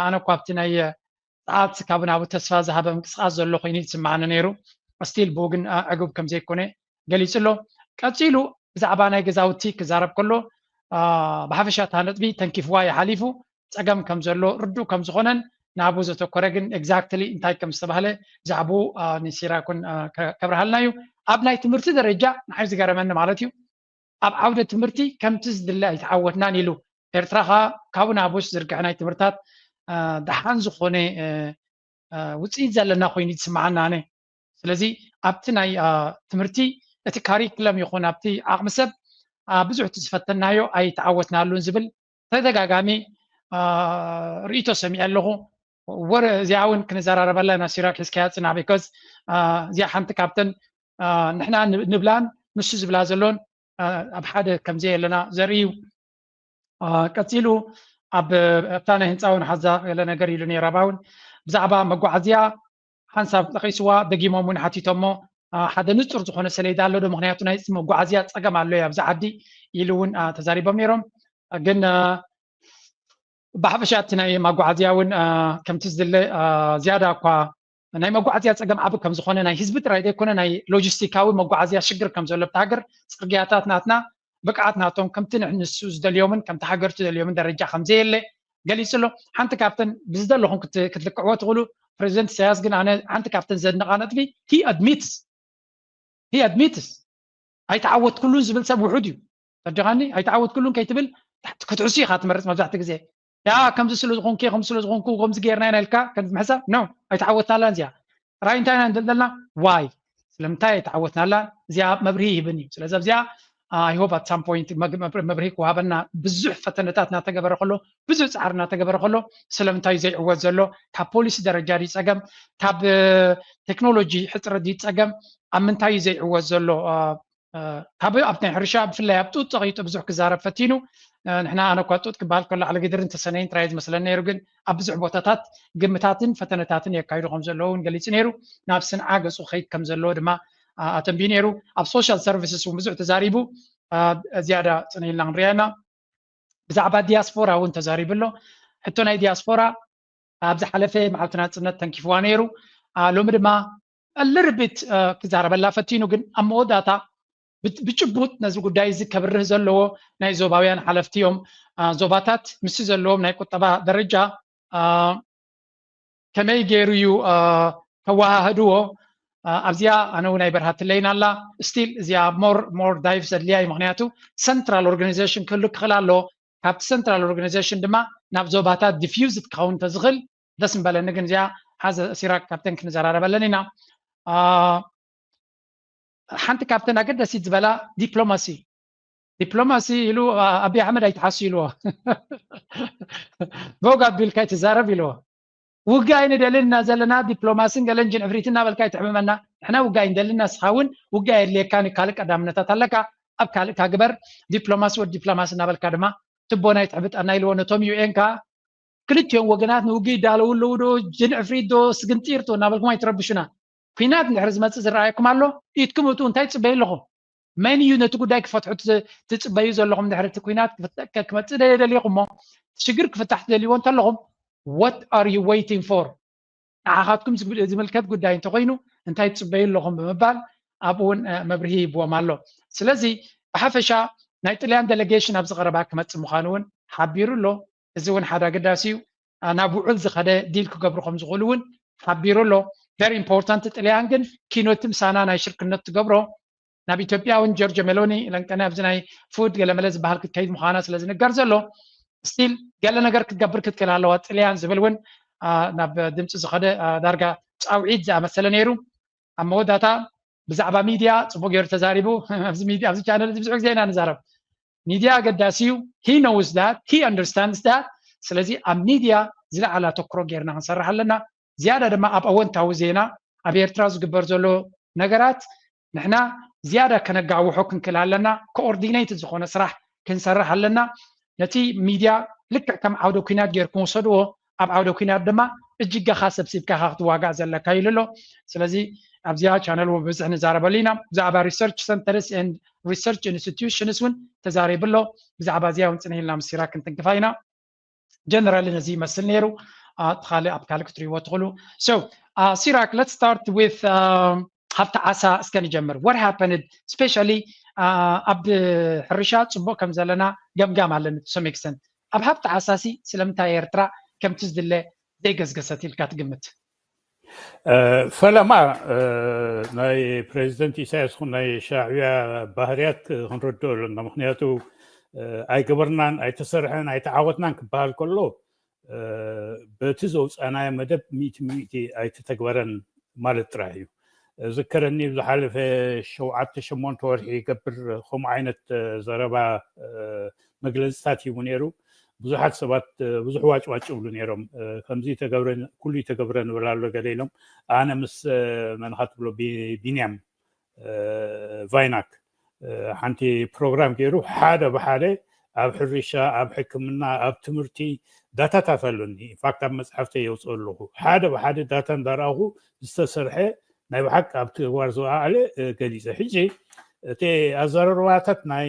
ኣነ እኳ ኣብቲ ናይ ሰዓት ካብ ናቡ ተስፋ ዝሃበ ምንቅስቃስ ዘሎ ኮይኑ ይስማዓኒ ነይሩ ስቲል ብኡ ግን ዕጉብ ከም ዘይኮነ ገሊጹ ኣሎ ቀጺሉ ብዛዕባ ናይ ገዛውቲ ክዛረብ ከሎ ብሓፈሻ እታ ነጥቢ ተንኪፍዋ ይሓሊፉ ጸገም ከም ዘሎ ርዱእ ከም ዝኾነን ናቡ ዘተኮረ ግን ኤግዛክትሊ እንታይ ከም ዝተባህለ ብዛዕባኡ ንሲራኩን ከብርሃልና እዩ ኣብ ናይ ትምህርቲ ደረጃ ንዓይ ዝገረመኒ ማለት እዩ ኣብ ዓውደ ትምህርቲ ከምቲ ዝድለ ኣይተዓወትናን ኢሉ ኤርትራ ከዓ ካብኡ ናቡስ ዝርግሐ ናይ ትምህርታት ደሓን ዝኾነ ውፅኢት ዘለና ኮይኑ ዝስማዓና ኣነ ስለዚ ኣብቲ ናይ ትምህርቲ እቲ ካሪክለም ይኹን ኣብቲ ዓቕሚ ሰብ ብዙሕ እቲ ዝፈተናዮ ኣይተዓወትናሉን ዝብል ተደጋጋሚ ርእቶ ሰሚዐ ኣለኹ ወረ እዚኣ እውን ክንዘራረበላ ኢና ሲራክ ሒዝካያ ፅና ቢካዝ እዚኣ ሓንቲ ካብተን ንሕና ንብላን ንሱ ዝብላ ዘሎን ኣብ ሓደ ከምዘይ ኣለና ዘርኢ እዩ ቀፂሉ ኣብ ኣብታ ናይ ህንፃ እውን ሓዛ ገለ ነገር ኢሉ ነይራባ እውን ብዛዕባ መጓዓዝያ ሓንሳብ ጠቂስዋ ደጊሞም እውን ሓቲቶሞ ሓደ ንፁር ዝኾነ ሰሌዳ ኣሎ ዶ ምክንያቱ ናይ መጓዓዝያ ፀገም ኣሎ ኣብዚ ዓዲ ኢሉ እውን ተዛሪቦም ነይሮም ግን ብሓፈሻ እቲ ናይ ማጓዓዝያ እውን ከምቲ ዝድለ ዝያዳ እኳ ናይ መጓዓዝያ ፀገም ዓብ ከም ዝኾነ ናይ ህዝቢ ጥራይ ዘይኮነ ናይ ሎጂስቲካዊ መጓዓዝያ ሽግር ከም ዘሎ ብቲ ሃገር ፅርግያታት ናትና ብቅዓት ናቶም ከምቲ ንሱ ዝደልዮምን ከምቲ ሃገር ትደልዮምን ደረጃ ከም ዘየለ ገሊፁ ኣሎ ሓንቲ ካብተን ብዝደለኹም ክትልክዕዎ ትኽእሉ ፕሬዚደንት ኢሳያስ ግን ኣነ ሓንቲ ካብተን ዘድንቃ ነጥቢ ሂ ኣድሚትስ He admits ኣይተዓወትኩሉን ዝብል ሰብ ውሑድ እዩ። ተረዲኻኒ? ኣይተዓወትኩሉን ከይትብል ክትሕሱ ኢኻ ትመርጽ መብዛሕትኡ ግዜ። ያ ከምዚ ስለ ዝኾንኩ፣ ከምዚ ስለ ዝኾንኩ፣ ከምዚ ጌርና ኢና ኢልካ ከምዚ ምሕሳብ፣ no፣ ኣይተዓወትናላን እዚኣ። ጥራይ እንታይ ኢና ንብል ዘለና? ዋይ፣ ስለምንታይ ኣይተዓወትናላን? እዚኣ መብርሂ ይህብን እዩ። ስለዚ ኣብዚኣ፣ I hope at some point መግ-፣ መብር-፣ መብርሂ ክወሃበና። ብዙሕ ፈተነታት እናተገበረ ከሎ፣ ብዙሕ ጻዕሪ እናተገበረ ከሎ፣ ስለምንታይ እዩ ዘይዕወት ዘሎ? ካብ ፖሊሲ ደረጃ ድዩ ጸገም? ካብ ቴክኖሎጂ ሕጽረት ድዩ ጸገም? ኣብ ምንታይ እዩ ዘይዕወት ዘሎ? ካብ ኣብ ናይ ሕርሻ ብፍላይ ኣብ ጡጥ ጸቒጡ ብዙሕ ክዛረብ ፈቲኑ። ንሕና፣ ኣነ እኳ ጡጥ ክበሃል ከሎ ዓለገድርን ተሰነይን ጥራይ ዝመስለኒ ነይሩ፣ ግን ኣብ ብዙሕ ቦታታት ግምታትን ፈተነታትን የካይዱ ከም ዘለዉ እውን ገሊጹ ነይሩ። ናብ ስንዓ ገጹ ክኸይድ ከም ዘለዎ ድማ ኣተንቢዩ ነይሩ። ኣብ ሶሻል ሰርቪስስ እውን ብዙሕ ተዛሪቡ። ዝያዳ ጽን ኢልና ክንሪኦ ኢና። ብዛዕባ ዲያስፖራ እውን ተዛሪቡ ኣሎ። ሕቶ ናይ ዲያስፖራ ኣብ ዝሓለፈ መዓልቲ ናጽነት ተንኪፍዋ ነይሩ። ሎሚ ድማ ልርቢት ክዛረበላ ፈቲኑ፣ ግን ኣብ መወዳእታ ብጭቡጥ ነዚ ጉዳይ እዚ ከብርህ ዘለዎ ናይ ዞባውያን ሓለፍቲ እዮም። ዞባታት ምስቲ ዘለዎም ናይ ቁጠባ ደረጃ ከመይ ገይሩ እዩ ከወሃህድዎ? ኣብዚኣ ኣነ እውን ኣይበርሃትለይን ኣላ። ስቲል እዚኣ ሞር ሞር ዳይቭ ዘድልያ እዩ። ምክንያቱ ሰንትራል ኦርጋናይዜሽን ክህሉ ክኽእል ኣለዎ። ካብቲ ሰንትራል ኦርጋናይዜሽን ድማ ናብ ዞባታት ዲፊውዝ ክኸውን እንተዝኽእል ደስ ምበለኒ። ግን እዚኣ ሓዘ ሲራክ ካብተን ክንዘራረበለን ኢና። ሓንቲ ካብተን ኣገደሲት ዝበላ ዲፕሎማሲ። ዲፕሎማሲ ኢሉ ኣብይ ኣሕመድ ኣይትሓሱ ኢልዎ። ቦግ ኣቢልካ ኣይትዛረብ ኢልዎ። ውግእ ኣይንደልን ኢና ዘለና፣ ዲፕሎማስን ገለን ጅን ዕፍሪት እናበልካ ኣይትሕምመና። ንሕና ውግእ ኣይንደልን ኢና፣ ንስኻ እውን ውግእ ኣየድልየካን እዩ። ካልእ ቀዳምነታት ኣለካ፣ ኣብ ካልእካ ግበር። ዲፕሎማሲ ወዲ ዲፕሎማሲ እናበልካ ድማ ትቦና ኣይትሕብጠና ኢልዎ ነቶም ዩ ኤን ከኣ። ክልቲኦም ወገናት ንውግእ ይዳለዉ ኣለዉ ዶ፣ ጅን ዕፍሪት ዶ፣ ስግንጢር ዶ እናበልኩም ኣይትረብሹና። ኲናት እንድሕሪ ዝመጽእ ዝረኣየኩም ኣሎ፣ ኢድኩም እትዉ እንታይ ትጽበዩ ኣለኹም? መን እዩ ነቲ ጉዳይ ክፈትሑ ትጽበዩ ዘለኹም? ድሕሪ እቲ ኲናት ክመጽእ ደሊኹም እሞ ሽግር ክፍታሕ ትደልይዎ እንተለኹም፣ what are you waiting for? ንዓኻትኩም ዝምልከት ጉዳይ እንተኾይኑ እንታይ ትጽበዩ ኣለኹም ብምባል ኣብኡ እውን መብርሂ ይህብዎም ኣሎ። ስለዚ ብሓፈሻ ናይ ጥልያን ዴሌጌሽን ኣብዚ ቀረባ ክመጽእ ምዃኑ እውን ሓቢሩ ኣሎ። እዚ እውን ሓደ ኣገዳሲ እዩ። ናብ ውዑል ዝኸደ ዲል ክገብሩ ከም ዝኽእሉ እውን ሓቢሩ ኣሎ። ቨሪ ኢምፖርታንት። ጥልያን ግን ኪኖቲ ምሳና ናይ ሽርክነት ትገብሮ። ናብ ኢትዮጵያ እውን ጆርጆ ሜሎኒ ለንቀነ ኣብዚ ናይ ፉድ ገለመለ ዝበሃል ክትከይድ ምዃና ስለ ዝንገር ዘሎ፣ ስቲል ገለ ነገር ክትገብር ክትክእል ኣለዋ ጥልያን ዝብል እውን ናብ ድምፂ ዝኸደ ዳርጋ ፃውዒት ዝኣመሰለ ነይሩ። ኣብ መወዳእታ ብዛዕባ ሚድያ ፅቡቅ ገይሩ ተዛሪቡ። ኣብዚ ቻነል እዚ ብዙሕ ግዜ ኢና ንዛረብ። ሚድያ ኣገዳሲ እዩ። He knows that, he understands that። ስለዚ ኣብ ሚድያ ዝለዓለ ኣተኩሮ ጌርና ክንሰርሕ ኣለና። ዝያዳ ድማ ኣብ ኣወንታዊ ዜና ኣብ ኤርትራ ዝግበር ዘሎ ነገራት ንሕና ዝያዳ ከነጋውሖ ክንክእል ኣለና። ኮኦርዲኔትድ ዝኾነ ስራሕ ክንሰርሕ ኣለና። ነቲ ሚድያ ልክዕ ከም ዓውደ ኲናት ጌርኩም ውሰድዎ። ኣብ ዓውደ ኲናት ድማ እጅገኻ ሰብሲብካ ኢኻ ክትዋጋእ ዘለካ ኢሉ ኣሎ። ስለዚ ኣብዚኣ ቻነል እውን ብብዝሒ ንዛረበሉ ኢና። ብዛዕባ ሪሰርች ሰንተርስ ኤንድ ሪሰርች ኢንስቲትዩሽንስ እውን ተዛሪቡ ኣሎ። ብዛዕባ እዚኣ እውን ጽንሕ ኢልና ምስ ሲራክ ክንትንክፋ ኢና። ጀነራሊ ነዚ ይመስል ነይሩ። እቲ ካልእ ኣብ ካልእ ክትሪእዎ ትኽእሉ። So ሲራክ፣ let's start with ሃብቲ ዓሳ እስከ ንጀምር። What happened specially ኣብ ሕርሻ ጽቡቕ ከም ዘለና ገምጋም ኣለኒ to some extent። ኣብ ሃብቲ ዓሳሲ ስለምንታይ ኤርትራ ከምቲ ዝድለ ዘይገዝገሰት ኢልካ ትግምት? ፈለማ ናይ ፕሬዚደንት ኢሳያስ ኹን ናይ ሻዕብያ ባህርያት ክንረድኦ ኣለና። ምክንያቱ ኣይገበርናን፣ ኣይተሰርሐን፣ ኣይተዓወትናን ክበሃል ከሎ በቲ ዘውፃናዮ መደብ ሚእቲ ሚእቲ ኣይተተግበረን ማለት ጥራሕ እዩ። ዝከረኒ ዝሓለፈ ሸውዓተ ሸሞንተ ወርሒ ይገብር ከምኡ ዓይነት ዘረባ መግለፅታት ሂቡ ነይሩ። ብዙሓት ሰባት ብዙሕ ዋጭዋጭ ይብሉ ነይሮም። ከምዚ ተገብረ፣ ኩሉ ይተገብረ ንብል ኣሎ ገለ ኢሎም። ኣነ ምስ መን ኢኻ ትብሎ፣ ቢንያም ቫይናክ ሓንቲ ፕሮግራም ገይሩ ሓደ ብሓደ ኣብ ሕርሻ፣ ኣብ ሕክምና፣ ኣብ ትምህርቲ ዳታታት ኣሎኒ። ኢንፋክት ኣብ መፅሓፍተይ የውፅኦ ኣለኹ። ሓደ ብሓደ ዳታ እንዳረኣኹ ዝተሰርሐ ናይ ብሓቂ ኣብ ተግባር ዝወዓለ ገሊፀ። ሕጂ እቲ ኣዘራርባታት ናይ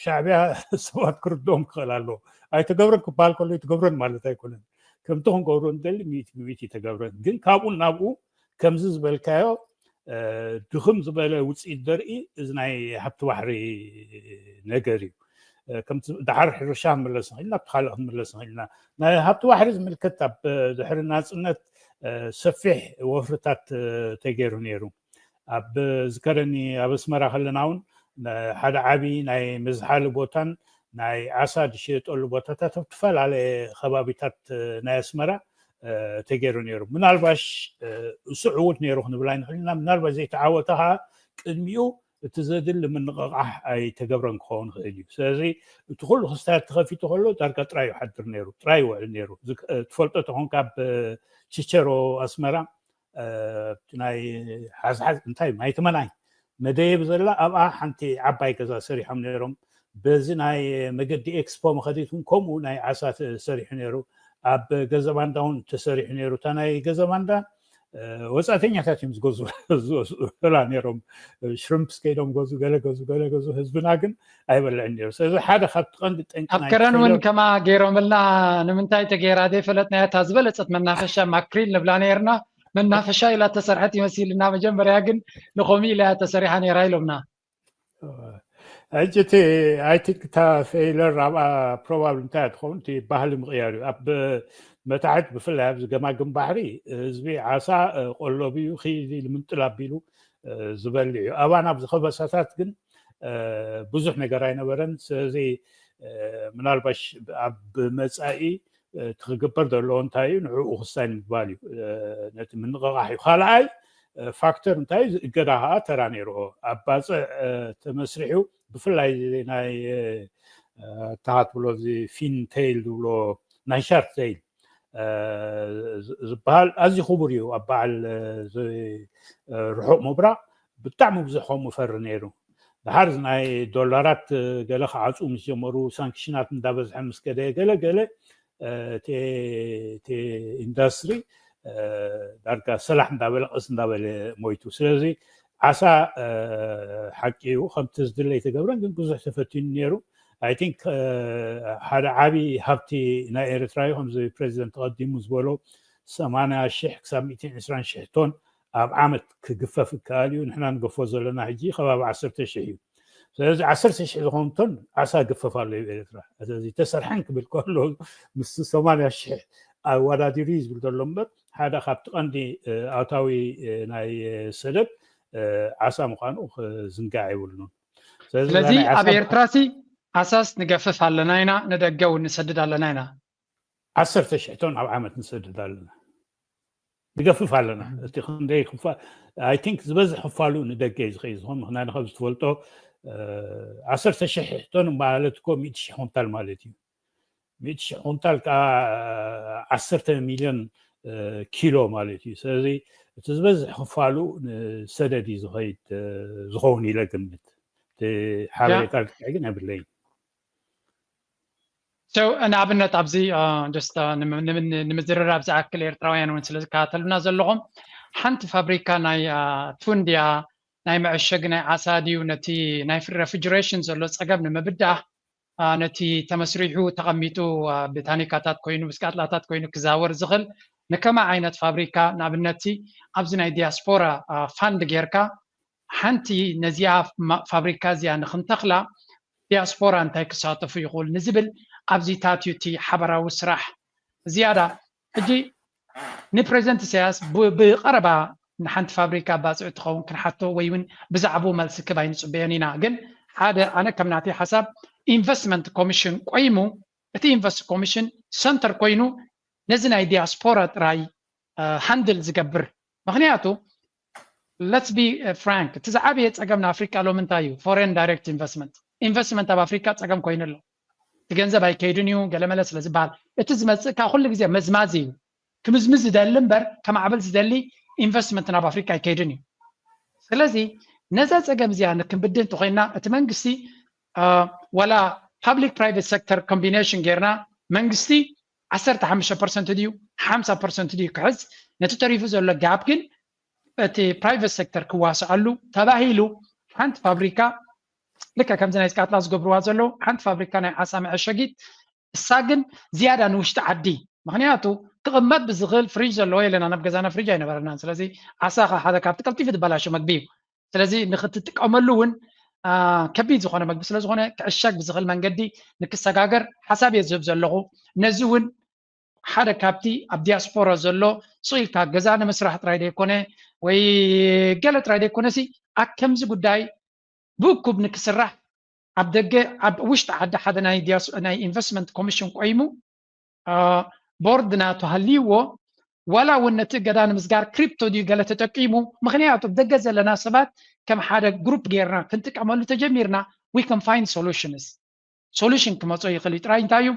ሻዕብያ ሰባት ክርድኦም ክኽእል ኣለዎ። ኣይተገብረን ክበሃል ከሎ ኣይትገብረን ማለት ኣይኮነን። ከምቲ ክንገብሮ ንደሊ ሚእቲ ብሚእቲ ኣይተገብረን። ግን ካብኡ ናብኡ ከምዚ ዝበልካዮ ድኽም ዝበለ ውፅኢት ዘርኢ እዚ ናይ ሃብቲ ባሕሪ ነገር እዩ። ከምቲ ደሓር ሕርሻ ክንምለስ ንኽእል ኢና፣ ኣብቲ ካልእ ክንምለስ ንኽእል ኢና። ናይ ሃብቲ ባሕሪ ዝምልከት ኣብ ድሕሪ ናፅነት ሰፊሕ ወፍርታት ተገይሩ ነይሩ። ኣብ ዝከረኒ ኣብ ኣስመራ ከለና እውን ሓደ ዓቢ ናይ መዝሓሊ ቦታን ናይ ዓሳ ዝሽየጠሉ ቦታታት ኣብ ዝተፈላለየ ከባቢታት ናይ ኣስመራ ተገይሩ ነይሩ። ምናልባሽ እሱ ዕዉት ነይሩ ክንብል ኣይንኽእል ኢና። ምናልባሽ ዘይተዓወተ ከዓ ቅድሚኡ እቲ ዘድሊ ምንቕቓሕ ኣይተገብረን ክኸውን ይኽእል እዩ። ስለዚ እቲ ኩሉ ክስታት ተኸፊቱ ከሎ ዳርጋ ጥራይ ይሓድር ነይሩ፣ ጥራይ ይውዕል ነይሩ። ትፈልጦ ተኾንካ ኣብ ችቸሮ ኣስመራ ናይ ሓዝሓዝ እንታይ ማይ ተመናይ መደየብ ዘላ ኣብኣ ሓንቲ ዓባይ ገዛ ሰሪሖም ነይሮም። በዚ ናይ መገዲ ኤክስፖ መኸዲት እውን ከምኡ ናይ ዓሳ ተሰሪሑ ነይሩ። ኣብ ገዛ ባንዳ እውን ተሰሪሑ ነይሩ። እታ ናይ ገዛ ባንዳ ወፃእተኛታት እዮም ዝገዝኡላ ነይሮም። ሽሪምፕስ ከይዶም ገዙ፣ ገለ ገዙ፣ ገለ ገዙ። ህዝብና ግን ኣይበልዕን ነይሩ። ስለዚ ሓደ ካብቲ ቀንዲ ጠንቂ ኣብ ከረን እውን ከማ ገይሮምልና ንምንታይ ተገይራ ዘይፈለጥናያ እታ ዝበለፀት መናፈሻ ማክሪል ንብላ ነይርና። መናፈሻ ኢላ ተሰርሐት ይመሲልና መጀመርያ ግን ንኸምኡ ኢላ እያ ተሰሪሓ ነይራ ኢሎምና። ሕጂ እቲ ኣይ ቲንክ እታ ፌይለር ኣብኣ ፕሮባብሊ እንታይ ትኸውን እቲ ባህሊ ምቕያር እዩ። ኣብ መታሕት ብፍላይ ኣብዚ ገማግም ባሕሪ ህዝቢ ዓሳ ቆሎብ እዩ ኺድ ምንጥል ኣቢሉ ዝበልዕ እዩ። ኣባና ኣብዚ ከበሳታት ግን ብዙሕ ነገር ኣይነበረን። ስለዚ ምናልባሽ ኣብ መፃኢ እቲ ክግበር ዘለዎ እንታይ እዩ ንዕኡ ክሳይ ንምባል እዩ። ነቲ ምንቕቓሕ እዩ። ካልኣይ ፋክተር እንታይ እዩ? እገዳ ከዓ ተራ ነይርኦ። ኣብ ባፅዕ ተመስሪሑ ብፍላይ ናይ ታሃት ብሎ እዚ ፊን ቴይል ዝብሎ ናይ ሻርክ ቴይል ዝበሃል ኣዝዩ ክቡር እዩ። ኣብ በዓል ርሑቕ ምብራቕ ብጣዕሚ ብዙሕ ከምኡ ፈሪ ነይሩ። ድሓር ናይ ዶላራት ገለ ክዓፅኡ ምስ ጀመሩ ሳንክሽናት እንዳበዝሐ ምስ ከደ ገለ ገለ እቲ ኢንዳስትሪ ዳርጋ ሰላሕ እንዳበለ ቀስ እንዳበለ ሞይቱ። ስለዚ ዓሳ ሓቂ እዩ ከምቲ ዝድለ ኣይተገብረን፣ ግን ብዙሕ ተፈቲኑ ነይሩ። ኣይ ቲንክ ሓደ ዓቢ ሃብቲ ናይ ኤርትራ እዩ ከምዚ ፕሬዚደንት ተቐዲሙ ዝበሎ ሰማንያ ሽሕ ክሳብ ሚእትን ዕስራን ሽሕ ቶን ኣብ ዓመት ክግፈፍ ይከኣል እዩ። ንሕና ንገፎ ዘለና ሕጂ ከባቢ ዓሰርተ ሽሕ እዩ። ስለዚ ዓሰርተ ሽሕ ዝኾኑ ቶን ዓሳ ግፈፍ ኣሎ እዩ ኤርትራ። ስለዚ ተሰርሐን ክብል ከሎ ምስ ሰማንያ ሽሕ ኣወዳዲሩ እዩ ዝብል ዘሎ እምበር ሓደ ካብቲ ቀንዲ ኣታዊ ናይ ሰደድ ዓሳ ምዃኑ ክዝንጋዕ የብሉን። ስለዚ ኣብ ኤርትራ ሲ ዓሳስ ንገፍፍ ኣለና ኢና፣ ንደገ እውን ንሰድድ ኣለና ኢና። ዓሰርተ ሽሕ ቶን ኣብ ዓመት ንሰድድ ኣለና፣ ንገፍፍ ኣለና። እቲ ክንደይ ክፋ ኣይ ቲንክ ዝበዝሕ ክፋሉ ንደገ እዩ ዝኸይድ ዝኾን። ምክንያቱ ከም ዝትፈልጦ ዓሰርተ ሽሕ ቶን ማለት እኮ ሚእቲ ሽሕ ኩንታል ማለት እዩ። ሚእቲ ሽሕ ኩንታል ከዓ ዓሰርተ ሚልዮን ኪሎ ማለት እዩ። ስለዚ እቲ ዝበዝሕ ክፋሉ ንሰደድ እዩ ዝኸይድ ዝኸውን ኢለ ግምት። ሓበሬታ ግን የብለይን። ንኣብነት ኣብዚ ንምዝርራብ ዝኣክል ኤርትራውያን እውን ስለ ዝከታተሉና ዘለኹም ሓንቲ ፋብሪካ ናይ ቱንድያ ናይ መዐሸጊ ናይ ዓሳ ድዩ ነቲ ናይ ሬፍሪጀሬሽን ዘሎ ፀገም ንምብዳህ ነቲ ተመስሪሑ ተቐሚጡ ብታኒካታት ኮይኑ ብስቃጥላታት ኮይኑ ክዛወር ዝኽእል ንከማ ዓይነት ፋብሪካ ንኣብነትሲ ኣብዚ ናይ ዲያስፖራ ፋንድ ጌርካ ሓንቲ ነዚኣ ፋብሪካ እዚኣ ንክንተኽላ ዲያስፖራ እንታይ ክሳተፉ ይኽእል ንዝብል ኣብዚታት እዩ እቲ ሓበራዊ ስራሕ ዝያዳ። ሕጂ ንፕሬዚደንት ኢሳያስ ብቀረባ ንሓንቲ ፋብሪካ ባፅዕ ትኸውን ክንሓቶ ወይ እውን ብዛዕባኡ መልሲ ክብ ኣይንፅበዮን ኢና። ግን ሓደ ኣነ ከም ናተይ ሓሳብ ኢንቨስትመንት ኮሚሽን ቆይሙ እቲ ኢንቨስት ኮሚሽን ሰንተር ኮይኑ ነዚ ናይ ዲያስፖራ ጥራይ ሃንድል ዝገብር ምክንያቱ let's be frank እቲ ዝዓበየ ፀገም ንኣፍሪካ ሎም እንታይ እዩ? ፎሬን ዳይሬክት ኢንቨስትመንት ኢንቨስትመንት ኣብ ኣፍሪካ ፀገም ኮይኑ ኣሎ። እቲ ገንዘብ ኣይከይድን እዩ ገለመለ ስለ ዝበሃል እቲ ዝመፅእ ካብ ኩሉ ግዜ መዝማዚ እዩ። ክምዝምዝ ዝደሊ እምበር ከማዕብል ዝደሊ ኢንቨስትመንት ናብ ኣፍሪካ ኣይከይድን እዩ። ስለዚ ነዛ ፀገም እዚኣ ንክንብድህ እንተኮይና እቲ መንግስቲ ዋላ ፓብሊክ ፕራይቬት ሴክተር ኮምቢኔሽን ጌርና መንግስቲ ዓሰርተ ሓሙሽተ ፐርሰንት ድዩ ሓምሳ ፐርሰንት ድዩ ክሕዝ ነቲ ተሪፉ ዘሎ ጋፕ ግን እቲ ፕራይቬት ሴክተር ክዋስኣሉ ተባሂሉ ሓንቲ ፋብሪካ ልክዕ ከምዚ ናይ ስቃጥላ ዝገብርዋ ዘለዉ ሓንቲ ፋብሪካ ናይ ዓሳ መዐሸጊት እሳ ግን ዝያዳ ንውሽጢ ዓዲ ምክንያቱ ክቕመጥ ብዝኽእል ፍሪጅ ዘለዎ የለና ናብ ገዛና ፍሪጅ ኣይነበረናን ስለዚ ዓሳ ሓደ ካብቲ ቀልጢፉ ዝበላሾ መግቢ እዩ ስለዚ ንክትጥቀመሉ እውን ከቢድ ዝኾነ መግቢ ስለዝኾነ ክዕሸግ ብዝኽእል መንገዲ ንክሰጋገር ሓሳብ እየ ዝህብ ዘለኹ ነዚ እውን ሓደ ካብቲ ኣብ ዲያስፖራ ዘሎ ስቕ ኢልካ ገዛ ንምስራሕ ጥራይ ዘይኮነ ወይ ገለ ጥራይ ዘይኮነ ሲ ኣብ ከምዚ ጉዳይ ብእኩብ ንክስራሕ ኣብ ደገ ኣብ ውሽጢ ዓዲ ሓደ ናይ ዲያስ ናይ ኢንቨስትመንት ኮሚሽን ቆይሙ ቦርድ ናቱ ሃልይዎ ዋላ እውን ነቲ እገዳ ንምስጋር ክሪፕቶ ድዩ ገለ ተጠቂሙ ምክንያቱ ኣብ ደገ ዘለና ሰባት ከም ሓደ ግሩፕ ጌርና ክንጥቀመሉ ተጀሚርና we can find solutions solution ክመፆ ይኽእል እዩ ጥራይ እንታይ እዩ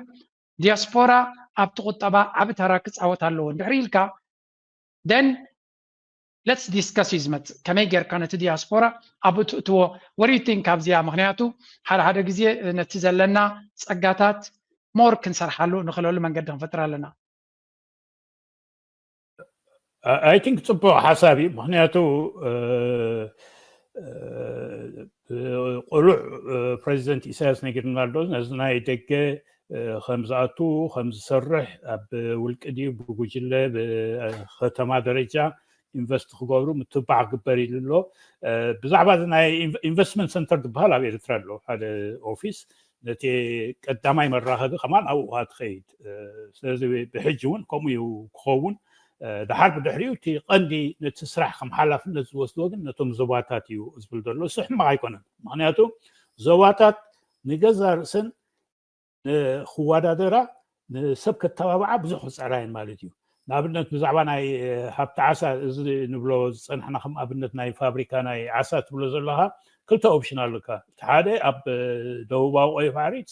ዲያስፖራ ኣብቲ ቁጠባ ዓቢ ተራ ክፃወት ኣለዎ እንድሕሪ ኢልካ then let's discuss እዩ ዝመፅእ ከመይ ጌርካ ነቲ ዲያስፖራ ኣብ እትእትዎ what do you think ካብዚኣ ምክንያቱ ሓደ ሓደ ግዜ ነቲ ዘለና ፀጋታት more ክንሰርሓሉ ንኽእለሉ መንገዲ ክንፈጥር ኣለና I think ፅቡቅ ሓሳብ እዩ ምክንያቱ ቁሉዕ ፕሬዚደንት ኢሳያስ ነጊርና ኣሎ ነዚ ናይ ደገ ከም ዝኣቱ ከም ዝሰርሕ ኣብ ውልቂ ድዩ ብጉጅለ ብከተማ ደረጃ ኢንቨስት ክገብሩ ምትባዕ ክግበር ኢሉ ኣሎ ብዛዕባ ናይ ኢንቨስትመንት ሰንተር ዝበሃል ኣብ ኤርትራ ኣሎ ሓደ ኦፊስ ነቲ ቀዳማይ መራኸቢ ከማን ኣብኡ ትኸይድ ስለዚ ብሕጂ እውን ከምኡ እዩ ክኸውን ድሓር ብድሕሪኡ እቲ ቀንዲ ነቲ ስራሕ ከም ሓላፍነት ዝወስድዎ ግን ነቶም ዞባታት እዩ ዝብል ዘሎ እሱ ሕማቕ ኣይኮነን ምክንያቱ ዞባታት ንገዛ ርእሰን ክወዳደራ ንሰብ ከተባብዓ ብዙሕ ክፀዕራ እየን ማለት እዩ ንኣብነት ብዛዕባ ናይ ሃብቲ ዓሳ እዚ ንብሎ ዝፀናሕና ከም ኣብነት ናይ ፋብሪካ ናይ ዓሳ ትብሎ ዘለካ ክልተ ኦፕሽን ኣለካ እቲ ሓደ ኣብ ደቡባዊ ቀይሕ ባሕሪ እቲ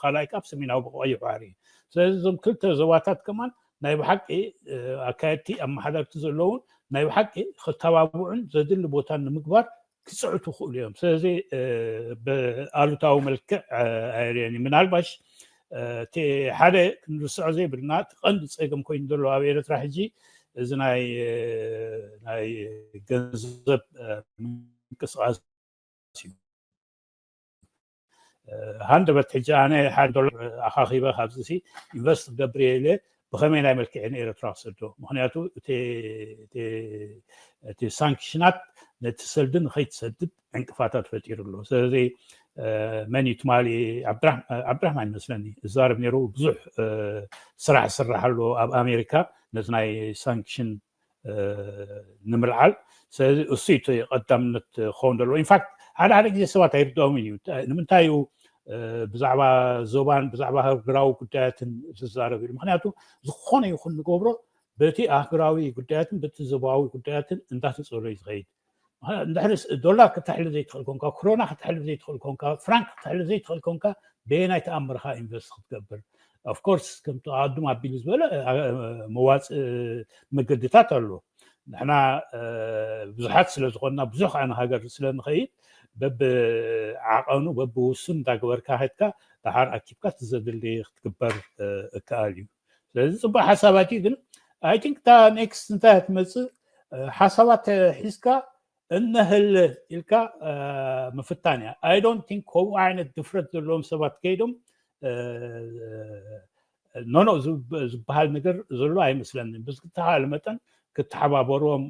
ካልኣይ ካብ ሰሜናዊ ቀይሕ ባሕሪ ስለዚ እዞም ክልተ ዞባታት ከማን ናይ ብሓቂ ኣካየድቲ ኣመሓደርቲ ዘለውን ናይ ብሓቂ ክተባብዑን ዘድሊ ቦታን ንምግባር ክፅዕቱ ክእሉ እዮም ስለዚ ብኣሉታዊ መልክዕ ኣየርየን ምናልባሽ እቲ ሓደ ክንርስዖ ዘይብልና እቲ ቀንዲ ፀገም ኮይኑ ዘሎ ኣብ ኤርትራ ሕጂ እዚ ናይ ናይ ገንዘብ ምንቅስቃስ እዩ ሃንደበት ሕጂ ኣነ ሓደ ዶላር ኣኻኺበ ካብዚ ኢንቨስት ክገብር እየ ኢለ ብኸመይ ናይ መልክዕ ንኤርትራ ክሰዶ ምክንያቱ እቲ ሳንክሽናት ነቲ ሰልዲ ንኸይትሰድድ ዕንቅፋታት ፈጢሩ ኣሎ ስለዚ መን እዩ ትማሊ ዓብድራህማን ይመስለኒ እዛረብ ነይሩ ብዙሕ ስራሕ ዝስራሕ ኣሎ ኣብ ኣሜሪካ ነቲ ናይ ሳንክሽን ንምልዓል ስለዚ እሱ እቲ ቀዳምነት ክኸውን ዘለዎ ኢንፋክት ሓደ ሓደ ግዜ ሰባት ኣይርድኦምን እዩ ንምንታይ እዩ ብዛዕባ ዞባን ብዛዕባ ሃገራዊ ጉዳያትን ዝዛረብ ኢሉ ምክንያቱ ዝኾነ ይኹን ንገብሮ በቲ ኣህግራዊ ጉዳያትን በቲ ዞባዊ ጉዳያትን እንዳተፀሎ እዩ ዝኸይድ እንድሕሪ ዶላር ክትሕልፍ ዘይትኽእል ኮንካ ክሮና ክትሕልፍ ዘይትኽእል ኮንካ ፍራንክ ክትሕልፍ ዘይትኽእል ኮንካ በየናይ ተኣምርካ ኢንቨስት ክትገብር ኦፍኮርስ ከምቲ ኣዱም ኣቢሉ ዝበለ መዋፅእ መገድታት ኣሎ ንሕና ብዙሓት ስለ ዝኾንና ብዙሕ ከኣ ንሃገር ስለ ንኸይድ በብዓቐኑ በብውሱን እንዳገበርካ ከድካ ደሓር ኣኪብካ እቲ ዘድሊ ክትግበር እከኣል እዩ ስለዚ ፅቡቅ ሓሳባት እዩ ግን I think እታ ኔክስት እንታይ ትመፅእ ሓሳባት ሒዝካ እነህለ ኢልካ ምፍታን እያ I don't think ከምኡ ዓይነት ድፍረት ዘለዎም ሰባት ከይዶም ኖኖ ዝበሃል ነገር ዘሎ ኣይመስለንን ብዝተኻለ መጠን ክተሓባበርዎም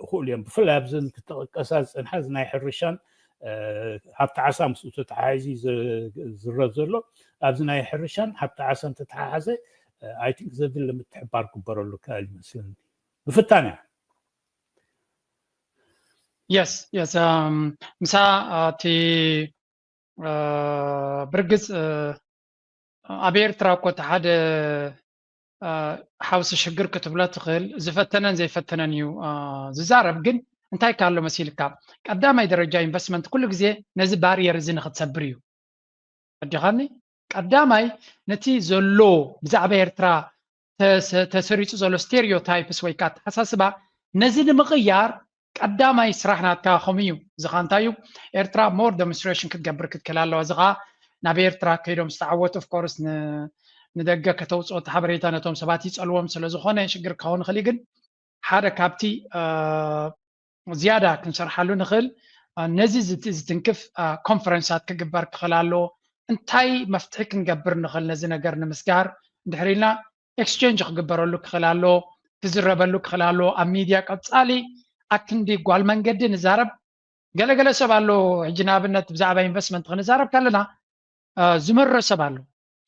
እኽእሉ እዮም ብፍላይ ኣብዚ ክተቀሳ ዝፀንሓ እዚ ናይ ሕርሻን ሃብቲ ዓሳ ምስኡ ተተሓሒዙ ዝረብ ዘሎ ኣብዚ ናይ ሕርሻን ሃብቲ ዓሳን ተተሓሓዘ I think ዘድሊ ምትሕባር ክበረሉ ክእል ይመስለኒ ምፍታን እያ የስ የስ ምሳ እቲ ብርግፅ ኣብ ኤርትራ እኮ እቲ ሓደ ሓውሲ ሽግር ክትብሎ ትኽእል ዝፈተነን ዘይፈተነን እዩ ዝዛረብ ግን እንታይ ካሎ መሲልካ ቀዳማይ ደረጃ ኢንቨስትመንት ኩሉ ግዜ ነዚ ባርየር እዚ ንክትሰብር እዩ ኣዲኻኒ ቀዳማይ ነቲ ዘሎ ብዛዕባ ኤርትራ ተሰሪፁ ዘሎ ስቴሪዮታይፕስ ወይ ከዓ ኣተሓሳስባ ነዚ ንምቕያር ቀዳማይ ስራሕ ናትካ ከምኡ እዩ እዚ ከዓ እንታይ እዩ ኤርትራ more demonstration ክትገብር ክትክእል ኣለዋ እዚ ከዓ ናብ ኤርትራ ከይዶም ዝተዓወቱ of course ንደገ ከተውፅኦ እቲ ሓበሬታ ነቶም ሰባት ይፀልዎም ስለዝኾነ ሽግር ክኸውን ይኽእል ግን ሓደ ካብቲ ዝያዳ ክንሰርሓሉ ንኽእል ነዚ ዝትንክፍ ኮንፈረንሳት ክግበር ክኽእል ኣሎ እንታይ መፍትሒ ክንገብር ንኽእል ነዚ ነገር ንምስጋር እንድሕር ኢልና ኤክስቸንጅ ክግበረሉ ክኽእል ኣሎ ክዝረበሉ ክኽእል ኣሎ ኣብ ሚድያ ቀፃሊ ኣክንዲ ጓል መንገዲ ንዛረብ ገለገለ ሰብ ኣሎ ሕጂ ንኣብነት ብዛዕባ ኢንቨስትመንት ክንዛረብ ከለና ዝመረ ሰብ ኣሎ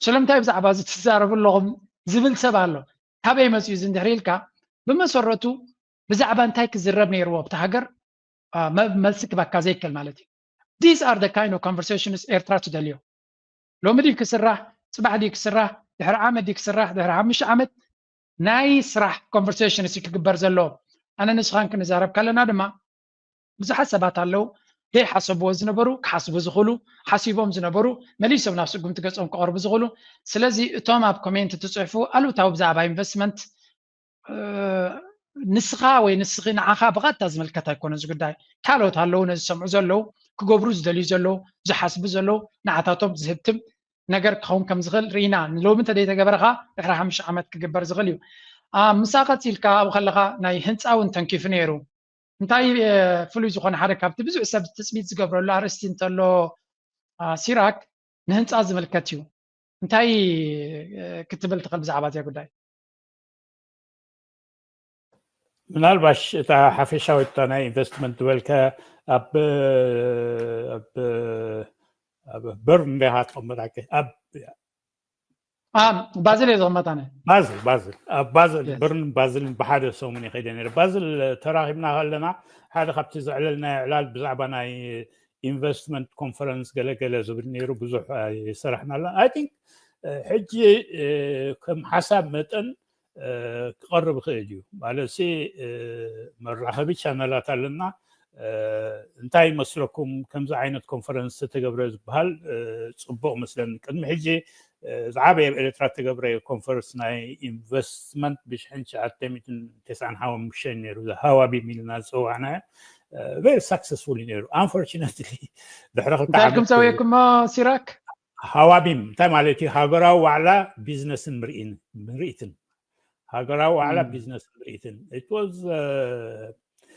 ስለምንታይ ብዛዕባ እዚ ትዛረቡ ኣለኹም ዝብል ሰብ ኣሎ ካበይ መፅዩ እዚ እንድሕር ኢልካ፣ ብመሰረቱ ብዛዕባ እንታይ ክዝረብ ነይርዎ ኣብቲ ሃገር፣ አ፣ መ-፣ መልሲ ክበካ ዘይክእል ማለት እዩ። These are the kind of conversations ኤርትራ ትደልዮ። ሎሚ ድዩ ክስራሕ፣ ፅባሕ ድዩ ክስራሕ፣ ድሕሪ ዓመት ድዩ ክስራሕ፣ ድሕሪ ሓሙሽተ ዓመት፣ ናይ ስራሕ conversations እዩ ክግበር ዘለዎ። ኣነ ንስኻን ክንዛረብ ከለና ድማ ብዙሓት ሰባት ኣለዉ ዘይሓሰብዎ ዝነበሩ፣ ክሓስቡ ዝኽእሉ፣ ሓሲቦም ዝነበሩ መሊሶም ናብ ስጉምቲ ገጾም ክቐርቡ ዝኽእሉ። ስለዚ እቶም ኣብ ኮሜንት ትጽሕፉ ኣሉታዊ ብዛዕባ ኢንቨስትመንት፣ እ፣ ንስኻ ወይ ንስኺ ንዓኻ ብቐጥታ ዝምልከት ኣይኮነን እዚ ጉዳይ። ካልኦት ኣለዉ ነዚ ዝሰምዑ ዘለዉ፣ ክገብሩ ዝደልዩ ዘለዉ፣ ዝሓስቡ ዘለዉ፣ ንዓታቶም ዝህብትም ነገር ክኸውን ከም ዝኽእል ርኢና። ንሎሚ እንተዘይተገበረ ኸኣ ድሕሪ ሓሙሽተ ዓመት ክግበር ዝኽእል እዩ። አ፣ ምሳ ቀጺልካ ኣብኡ ከለኻ ናይ ህንጻ እውን ተንኪፉ ነይሩ። እንታይ፣ እ፣ ፍሉይ ዝኾነ ሓደ ካብቲ ብዙሕ ሰብ ትጽቢት ዝገብረሉ ኣርእስቲ እንተሎ፣ አ፣ ሲራክ ንህንጻ ዝምልከት እዩ። እንታይ፣ እ፣ ክትብል ትኽእል ብዛዕባ እዚኣ ጉዳይ? ምናልባሽ እታ ሓፈሻዊት እታ ናይ ኢንቨስትመንት ዝበልካ ኣብ፣ ኣብ፣ ኣብ በርን እንዲኻ ትቕመጥ ኣከ-፣ ኣብ አ፣ ባዝል እየ ዝቕመጥ ኣነ። ባዝል፣ ባዝል። ኣብ ባዝል፣ Yes። በርንን ባዝልን ብሓደ ሰሙን ይኸይደ ነይረ። ባዝል ተራኺብና ከለና ሓደ ካብቲ ዘዕለልናዮ ዕላል ብዛዕባ ናይ ኢንቨስትመንት ኮንፈረንስ ገለገለ ዝብል ነይሩ። ብዙሕ ኣይሰራሕናላ። I think፣ እ፣ ሕጂ፣ እ፣ ከም ሓሳብ መጠን፣ እ፣ ክቐርብ ይኽእል እዩ። ማለትሲ፣ እ፣ መራኸቢ ቻነላት ኣለና። እ፣ እንታይ ይመስለኩም ከምዚ ዓይነት ኮንፈረንስ ዝተገብረ ዝበሃል፣ እ፣ ጽቡቕ መስለኒ። ቅድሚ ሕጂ፣ እ፣ ዝዓበየ ኣብ ኤርትራ ዝተገብረ ኮንፈረንስ ናይ ኢንቨስትመንት ብሽሕን ትሽዓተ ሚእትን ተስዓን ሓሙሽተን ነይሩ። እዚ ሃዋቢም ኢልና ዝጸዋዕናዮ፣ እ፣ very successful እዩ ነይሩ። Unfortunately፣ ድሕሪ ክልተ እንታይ ኢልኩም ዓመት ጸውየኩሞ ሲራክ? ሃዋቢም እንታይ ማለት እዩ? ሃገራዊ ዋዕላ ቢዝነስን ምርኢን-፣ ምርኢትን። ሃገራዊ ዋዕላ እም። ቢዝነስን ምርኢትን። It was፣ እ፣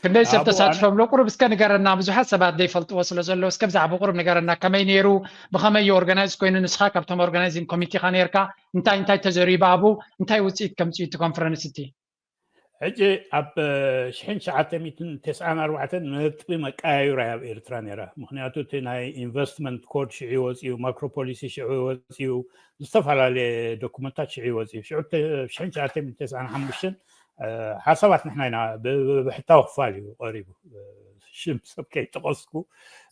ክንደይ ሰብ ኣብኡ ኣነ ተሳትፎም? ሎ ቁሩብ እስከ ንገረና፣ ብዙሓት ሰባት ዘይፈልጥዎ ስለ ዘሎ፣ እስከ ብዛዕባ ቁሩብ ንገረና። ከመይ ነይሩ? ብኸመይ እዩ ኦርጋናይዝ ኮይኑ? ንስኻ ካብቶም ኦርጋናይዚንግ ኮሚቴኻ ነይርካ። እንታይ እንታይ ተዘሪቡ ኣብኡ? እንታይ ውጽኢት ከምጽኡ እቲ ኮንፈረንስ እቲ? ሕጂ ኣብ፣ እ፣ ሽሕን ትሽዓተ ሚእትን ተስዓን ኣርባዕተን ነጥቢ መቀያየሪ ኣብ ኤርትራ ነይራ። ምኽንያቱ እቲ ናይ ኢንቨስትመንት ኮድ ሽዑ ወጺኡ፣ ማክሮ ፖሊሲ ሽዑ ወጺኡ፣ ዝተፈላለየ ዶኩመንታት ሽዑ ወጺኡ። ሽዑ ተ-፣ ሽሕን ትሽዓተ ሚእትን ተስዓን ሓሙሽተን፣ እ፣ ሓሳባት ንሕና ኢና ብ-፣ ብ-፣ ብሕታዊ ክፋል እዩ ቀሪቡ። እ፣ ሽም ሰብ ከይጠቐስኩ፣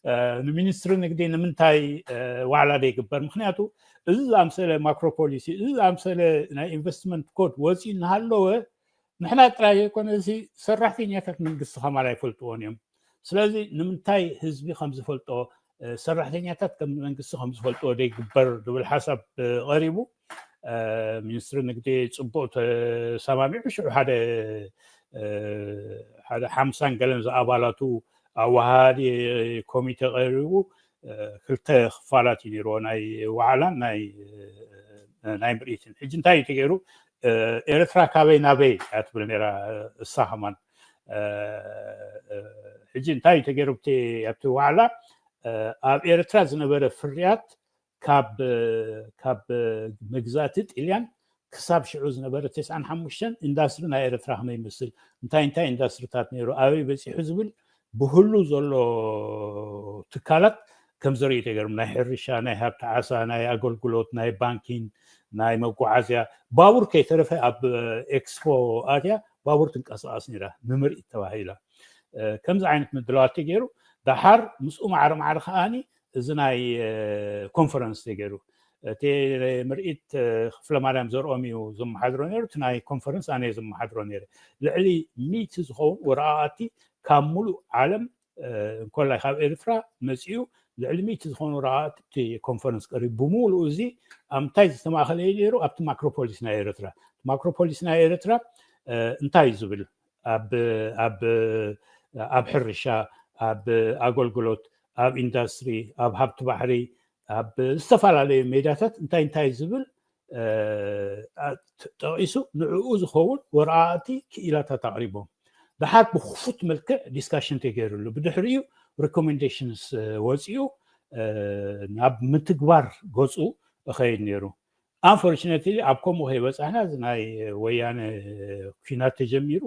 እ፣ ንሚኒስትሪ ንግዲ ንምንታይ፣ እ፣ ዋዕላ ዘይግበር? ምኽንያቱ እዚ ዝኣምሰለ ማክሮ ፖሊሲ፣ እዚ ዝኣምሰለ ናይ ኢንቨስትመንት ኮድ ወጺኡ እናሃለወ፣ ንሕና ጥራይ ዘይኮነ፣ እዚ ሰራሕተኛታት መንግስቲ ከማን ኣይፈልጥዎን እዮም። ስለዚ ንምንታይ ህዝቢ ከም ዝፈልጦ፣ እ፣ ሰራሕተኛታት ከም መንግስቲ ከም ዝፈልጥዎ ዘይግበር ዝብል ሓሳብ፣ እ፣ ቀሪቡ። እ፣ ሚኒስትሪ ንግዲ ጽቡቕ ተሰማሚዑ፣ ሽዑ ሓደ፣ እ፣ ሓደ ሓምሳን ገለን ዝኣባላቱ ኣወሃሃዲ ኮሚቴ ቀሪቡ፣ እ፣ ክልተ ክፋላት እዩ ነይርዎ፣ ናይ ዋዕላን ናይ፣ እ፣ ናይ ምርኢትን። ሕጂ እንታይ እዩ ተገይሩ? እ፣ ኤርትራ ካበይ ናበይ እያ ትብል ነይራ እሳ ከማን። እ፣ እ፣ ሕጂ እንታይ እዩ ተገይሩ ኣብቲ፣ ኣብቲ ዋዕላ? እ፣ ኣብ ኤርትራ ዝነበረ ፍርያት ካብ፣ ካብ መግዛእቲ ጥልያን ክሳብ ሽዑ ዝነበረ ተስዓን ሓሙሽተን ኢንዳስትሪ ናይ ኤርትራ ከመይ ይመስል፣ እንታይ እንታይ ኢንዳስትሪታት ነይሩ፣ ኣበይ በጺሑ ዝብል ብህሉ ዘሎ ትካላት ከም ዘርኢ ተገይሮም፣ ናይ ሕርሻ፣ ናይ ሃብቲ ዓሳ፣ ናይ ኣገልግሎት፣ ናይ ባንኪን፣ ናይ መጓዓዝያ፣ ባቡር ከይተረፈ ኣብ ኤክስፖ ኣትያ ባቡር ትንቀሳቐስ ነይራ ንምርኢት ተባሂላ። እ፣ ከምዚ ዓይነት ምድላዋት ተገይሩ፣ ደሓር ምስኡ ማዕረ ማዕረ ከኣኒ እዚ ናይ፣ እ፣ ኮንፈረንስ ተገይሩ። እቲ ምርኢት፣ እ፣ ክፍለ ማርያም ዘርኦም እዩ ዘመሓድሮ ነይሩ። እቲ ናይ ኮንፈረንስ ኣነ እየ ዘመሓድሮ ነይረ። ልዕሊ ሚእቲ ዝኸውን ወረቓቕቲ ካብ ሙሉእ ዓለም፣ እ፣ እንኮላይ ካብ ኤርትራ መጺኡ ልዕሊ ሚእቲ ዝኾኑ ወረቓቕቲ ኣብቲ ኮንፈረንስ ቀሪቡ። ብምሉኡ እዚ ኣብ እንታይ ዝተማእከለ እዩ ነይሩ? ኣብቲ ማክሮፖሊስ ናይ ኤርትራ። ማክሮፖሊስ ናይ ኤርትራ፣ እ፣ እንታይ እዩ ዝብል? ኣብ፣ ኣብ፣ ኣብ ሕርሻ፣ ኣብ ኣገልግሎት፣ ኣብ ኢንዳስትሪ፣ ኣብ ሃብቲ ባሕሪ፣ ኣብ ዝተፈላለዩ ሜዳታት እንታይ እንታይ ዝብል፣ እ፣ አ-፣ ተ-፣ ጠቒሱ ንዕኡ ዝኸውን ወረቓቕቲ ክኢላታት ኣቕሪቦም። ደሓር ብክፉት መልክዕ ዲስካሽን ተገይሩሉ። ብድሕሪኡ ሪኮሜንዴሽንስ፣ እ፣ ወፂኡ፣ እ፣ ናብ ምትግባር ገፁ እኸይድ ነይሩ። Unfortunately ኣብ ከምኡ ከይበፃሕና እዚ ናይ ወያነ ኲናት ተጀሚሩ፣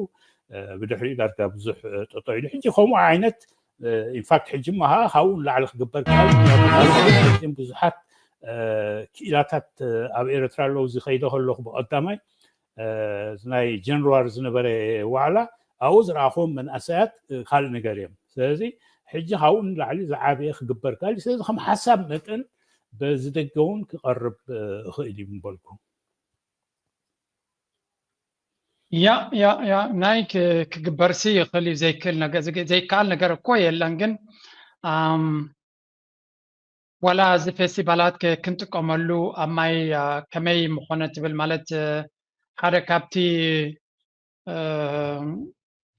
እ፣ ብድሕሪኡ ዳርጋ ብዙሕ፣ እ፣ ጠጠው ኢሉ። ሕጂ ከምኡ ዓይነት፣ እ፣ ኢንፋክት ሕጂ እሞ ከዓ ካብኡ ንላዕሊ ክግበር ክእል። ብዙሓት፣ እ፣ ክኢላታት፣ እ፣ ኣብ ኤርትራ ኣለዉ። እዚ ከይደ ከለኹ ብቐዳማይ ናይ ጀንዋሪ ዝነበረ ዋዕላ ኣብኡ ዝረኣኹዎም መንእሰያት ካልእ ነገር እዮም። ስለዚ ሕጂ ካብኡ ንላዕሊ ዝዓበየ ክግበር ካል። ስለዚ ከም ሓሳብ መጠን በዚ ደገ እውን ክቐርብ እኽእል እዩ ምበልኩ። ያ ያ ያ ናይ ክግበርሲ ይኽእል እዩ። ዘይክእል ነገር ዘይከኣል ነገር እኮ የለን። ግን ዋላ እዚ ፌስቲቫላት ክንጥቀመሉ ኣብ ማይ ከመይ ምኾነ ትብል ማለት ሓደ ካብቲ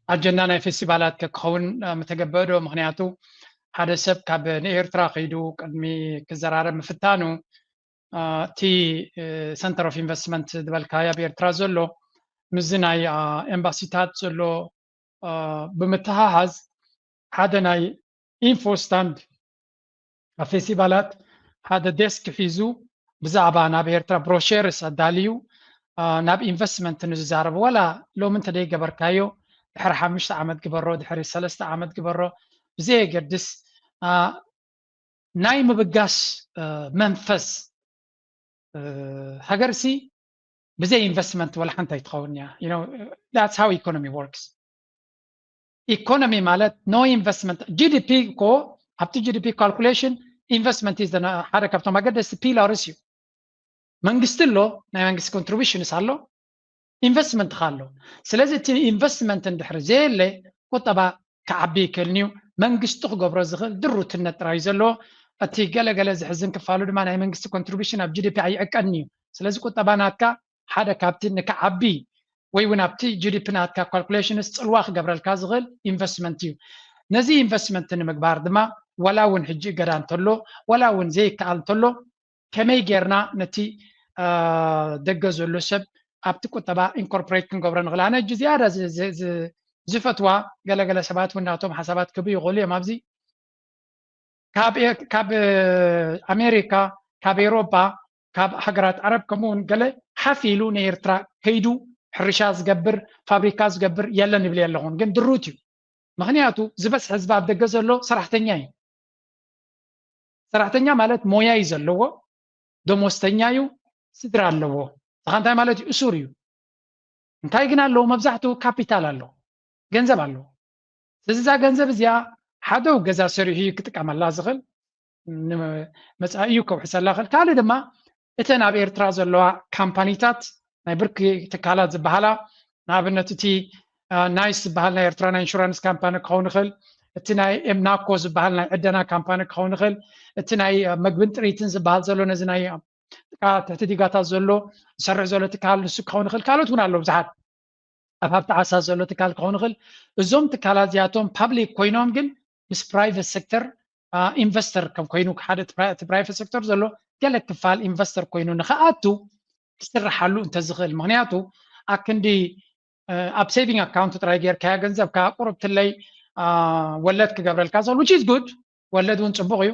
ኣጀንዳ ናይ ፌስቲቫላት ክኸውን ምተገበአ ዶ? ምክንያቱ ሓደ ሰብ ካብ ንኤርትራ ከይዱ ቅድሚ ክዘራረብ ምፍታኑ እቲ ሰንተር ኦፍ ኢንቨስትመንት ዝበልካዮ ኣብ ኤርትራ ዘሎ ምስዚ ናይ ኤምባሲታት ዘሎ ብምትሃሃዝ ሓደ ናይ ኢንፎ ስታንድ ኣብ ፌስቲቫላት ሓደ ዴስክ ሒዙ ብዛዕባ ናብ ኤርትራ ብሮሸርስ ኣዳልዩ ናብ ኢንቨስትመንት ንዝዛረብ ዋላ ሎሚ እንተደይ ገበርካዮ ድሕሪ ሓሙሽተ ዓመት ግበሮ ድሕሪ ሰለስተ ዓመት ግበሮ ብዘየገድስ ናይ ምብጋስ መንፈስ ሃገርሲ ብዘይ ኢንቨስትመንት ወላ ሓንቲ ኣይትኸውን እያ። That's how economy works። ኢኮኖሚ ማለት no investment GDP እኮ ኣብቲ GDP calculation investment ሓደ ካብቶም ኣገደስቲ pillars እዩ። መንግስቲ ኣሎ፣ ናይ መንግስቲ contributions ኣሎ፣ ኢንቨስትመንት ኣሎ። ስለዚ እቲ ኢንቨስትመንት እንድሕሪ ዘየለ ቁጠባ ክዓቢ ይክእልንዩ። መንግስቲ ክገብሮ ዝኽእል ድሩትነት ጥራይ ዘለዎ እቲ ገለገለ ዝሕዝን ክፋሉ ድማ ናይ መንግስቲ contribution ኣብ GDP ኣይዕቀንዩ። ስለዚ ቁጠባ ናትካ ሓደ ካብቲ ንክዓቢ ወይ እውን ኣብቲ GDP ናትካ calculations ፅልዋ ክገብረልካ ዝኽእል ኢንቨስትመንት እዩ። ነዚ ኢንቨስትመንት ንምግባር ድማ ዋላ እውን ሕጂ እገዳ እንተሎ ዋላ እውን ዘይከኣል እንተሎ ከመይ ጌርና ነቲ ደገ ዘሎ ሰብ ኣብቲ ቁጠባ incorporate ክንገብሮ ንኽእል? ኣነ ሕጂ ዝያዳ ዝፈትዋ ገለገለ ሰባት እውን ናቶም ሓሳባት ክብ ይኽእሉ እዮም ኣብዚ ካብ ኣሜሪካ ካብ ኤሮፓ ካብ ሃገራት ዓረብ ከምኡ እውን ገለ ሓፍ ኢሉ ንኤርትራ ከይዱ ሕርሻ ዝገብር ፋብሪካ ዝገብር የለን ይብል ኣለኹን ግን ድሩት እዩ። ምክንያቱ ዝበዝሕ ህዝቢ ኣብ ደገ ዘሎ ሰራሕተኛ እዩ። ሰራሕተኛ ማለት ሞያ እዩ ዘለዎ፣ ደሞዝተኛ እዩ፣ ስድራ ኣለዎ። እኻ እንታይ ማለት እዩ? እሱር እዩ። እንታይ ግን ኣለዎ? መብዛሕትኡ ካፒታል ኣለዎ፣ ገንዘብ ኣለዎ። ስለዚ እዛ ገንዘብ እዚኣ ሓደ ገዛ ሰሪሑ እዩ ክጥቀመላ ዝኽእል መፃኢ እዩ ከውሕሰላ ክእል። ካልእ ድማ እተን ኣብ ኤርትራ ዘለዋ ካምፓኒታት ናይ ብርኪ ትካላት ዝበሃላ ንኣብነት እቲ ናይስ ዝበሃል ናይ ኤርትራ ናይ ኢንሹራንስ ካምፓኒ ክኸውን ይኽእል፣ እቲ ናይ ኤምናኮ ዝበሃል ናይ ዕደና ካምፓኒ ክኸውን ይኽእል፣ እቲ ናይ መግብን ጥሪትን ዝበሃል ዘሎ ነዚ ናይ ትሕቲ ዲጋታት ዘሎ ዝሰርሕ ዘሎ ትካል ንሱ ክኸውን ይኽእል፣ ካልኦት እውን ኣለዉ ብዙሓት ኣብ ሃብቲ ዓሳ ዘሎ ትካል ክኸውን ይኽእል። እዞም ትካላት እዚኣቶም ፓብሊክ ኮይኖም ግን ምስ ፕራይቨት ሴክተር ኢንቨስተር ከም ኮይኑ ሓደ እቲ ፕራይቨት ሴክተር ዘሎ ገለ ክፋል ኢንቨስተር ኮይኑ ንክኣቱ ክስርሓሉ እንተዝኽእል። ምክንያቱ ኣክንዲ ኣብ ሴቪንግ ኣካውንት ጥራይ ጌርካያ ገንዘብካ ቁርብትለይ ወለድ ክገብረልካ ዝኽእል which is good፣ ወለድ እውን ፅቡቕ እዩ።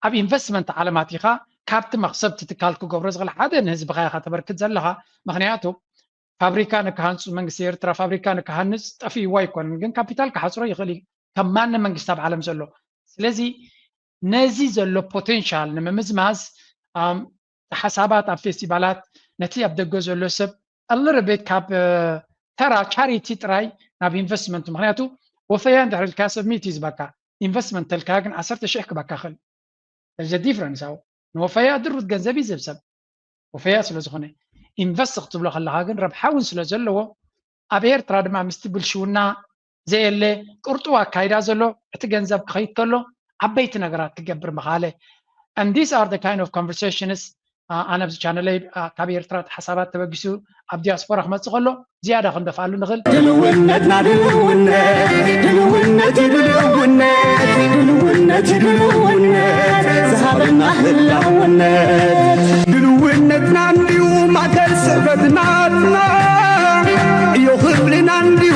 ኣብ ኢንቨስትመንት ዓለም ኣቲኻ ካብቲ መኽሰብ ትትካል ክገብሮ ዝኽእል ሓደ ንህዝብኻ ኢኻ ተበርክት ዘለኻ። ምክንያቱ ፋብሪካ ንክሃንፁ መንግስቲ ኤርትራ ፋብሪካ ንክሃንፅ ጠፊእዎ ኣይኮነን፣ ግን ካፒታል ክሓፅሮ ይኽእል እዩ ከም ማንም መንግስቲ ኣብ ዓለም ዘሎ። ስለዚ ነዚ ዘሎ ፖቴንሻል ንምምዝማዝ ሓሳባት ኣብ ፌስቲቫላት ነቲ ኣብ ደገ ዘሎ ሰብ ኣልርቤት ካብ ተራ ቻሪቲ ጥራይ ናብ ኢንቨስትመንት። ምክንያቱ ወፈያ እንድሕር ኢልካ ሰብ ሚእቲ እዩ ዝበካ፣ ኢንቨስትመንት ተልካ ግን ዓሰርተ ሽሕ ክበካ ክእል። ዘ ዲፍረንስ ኣው ንወፈያ ድሩት ገንዘብ እዩ ዝህብ ሰብ ወፈያ ስለ ዝኾነ ኢንቨስት ክትብሎ ከለካ ግን ረብሓ እውን ስለ ዘለዎ ኣብ ኤርትራ ድማ ምስቲ ብልሽውና ዘየለ ቅርጡ ኣካይዳ ዘሎ እቲ ገንዘብ ክኸይድ ከሎ ዓበይቲ ነገራት ክገብር ምኻለ። And these are the kind of conversations ኣነ ኣብዚ ቻነለይ ካብ ኤርትራ ሓሳባት ተበጊሱ ኣብ ዲያስፖራ ክመፅእ ከሎ ዝያዳ ክንደፍኣሉ ንኽእል። ድልውነትና ድልውነት ድልውነት ድልውነት ድልውነት ድልውነት ዝሃበና ህላውነት ድልውነትና እንዲዩ ማእከል ስዕበትናትና ዕዮ ክብልና እንዲዩ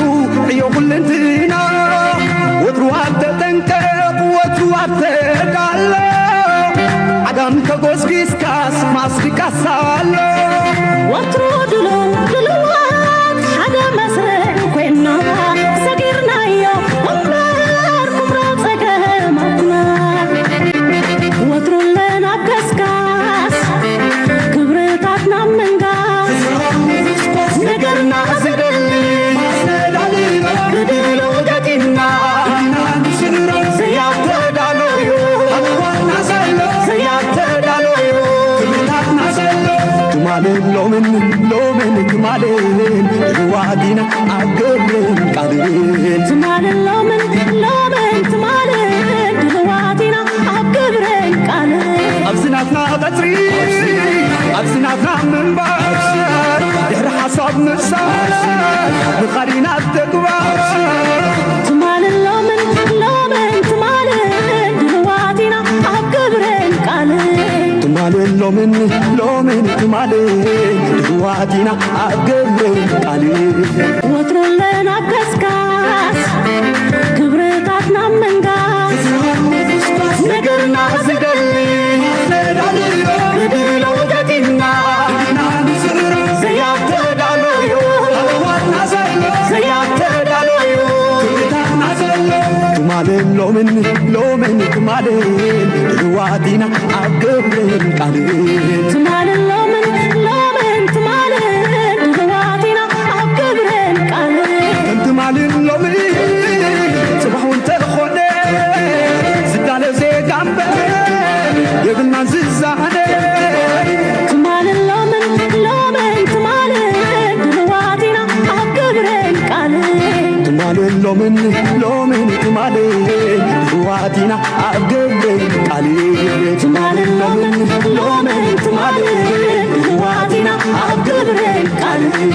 ዕዮ ኩልንትና ወትሩ ኣብ ተጠንቀቕ ወትሩ ኣብ ተዳሎ ዓጋም ተጎስጊስካስ ማስቲካስ ኣሎ ወትሩ ድሉው ድሉዋት ሓደ መስርዕ ኮይና ሰጊርናዮ እምበር ኩምራ ጸገማትና ወትሩ ኣለና ኣብ ገስጋስ ክብርታትና ምንጋስ ሎምን ሎምን ትማልን ድልዋት ኢና ኣብ ግብርን ቃልን። ትማልን ሎምን ሎምን ትማልን ድልዋት ኢና ኣብ ግብርን ቃልን። ኣብዚ ናትና ቀጽሪ፣ ኣብዚ ናትና ምንባር፣ ድሕሪ ሓሳብ ምሳር፣ ንኻሊና ተግባር። ትማልን ሎምን ሎምን ትማልን ድልዋት ኢና ኣብ ግብርን ቃልን። ትማልን ሎምን ሎምን ትማልን ድልዋት ኢና ኣብ ግብርን ቃልን። ወትሩ ኣለና ኣብ ቀስቃስ ግብርታትና ምንጋስ፣ ነገርና ዝደሊ ክድሪ ለውጠት ኢና ዘያተዳለዩ፣ ዘያተዳለዩ ትማልን ሎምን ሎምን ትማልን ድልዋት ኢና ኣብ ግብርን ቃልን። ትማልን ሎምን ሎምን ትማልን ድልዋት ኢና ኣብ ግብርን ቃልን። ከም ትማልን ሎምን ጽባሕ እውን ተኾነ ዝዳለ ዜጋ እምበር የብልናን ዝዛነ። ትማልን ሎምን ሎምን ትማልን ድልዋት ኢና ኣብ ግብርን ቃልን። ትማልን ሎምን ሎምን ትማልን ድልዋት ኢና ኣብ ግብርን ቃልን። ትማልን ሎምን ሎምን ትማልን ድልዋት ኢና ኣብ ግብርን ቃልን።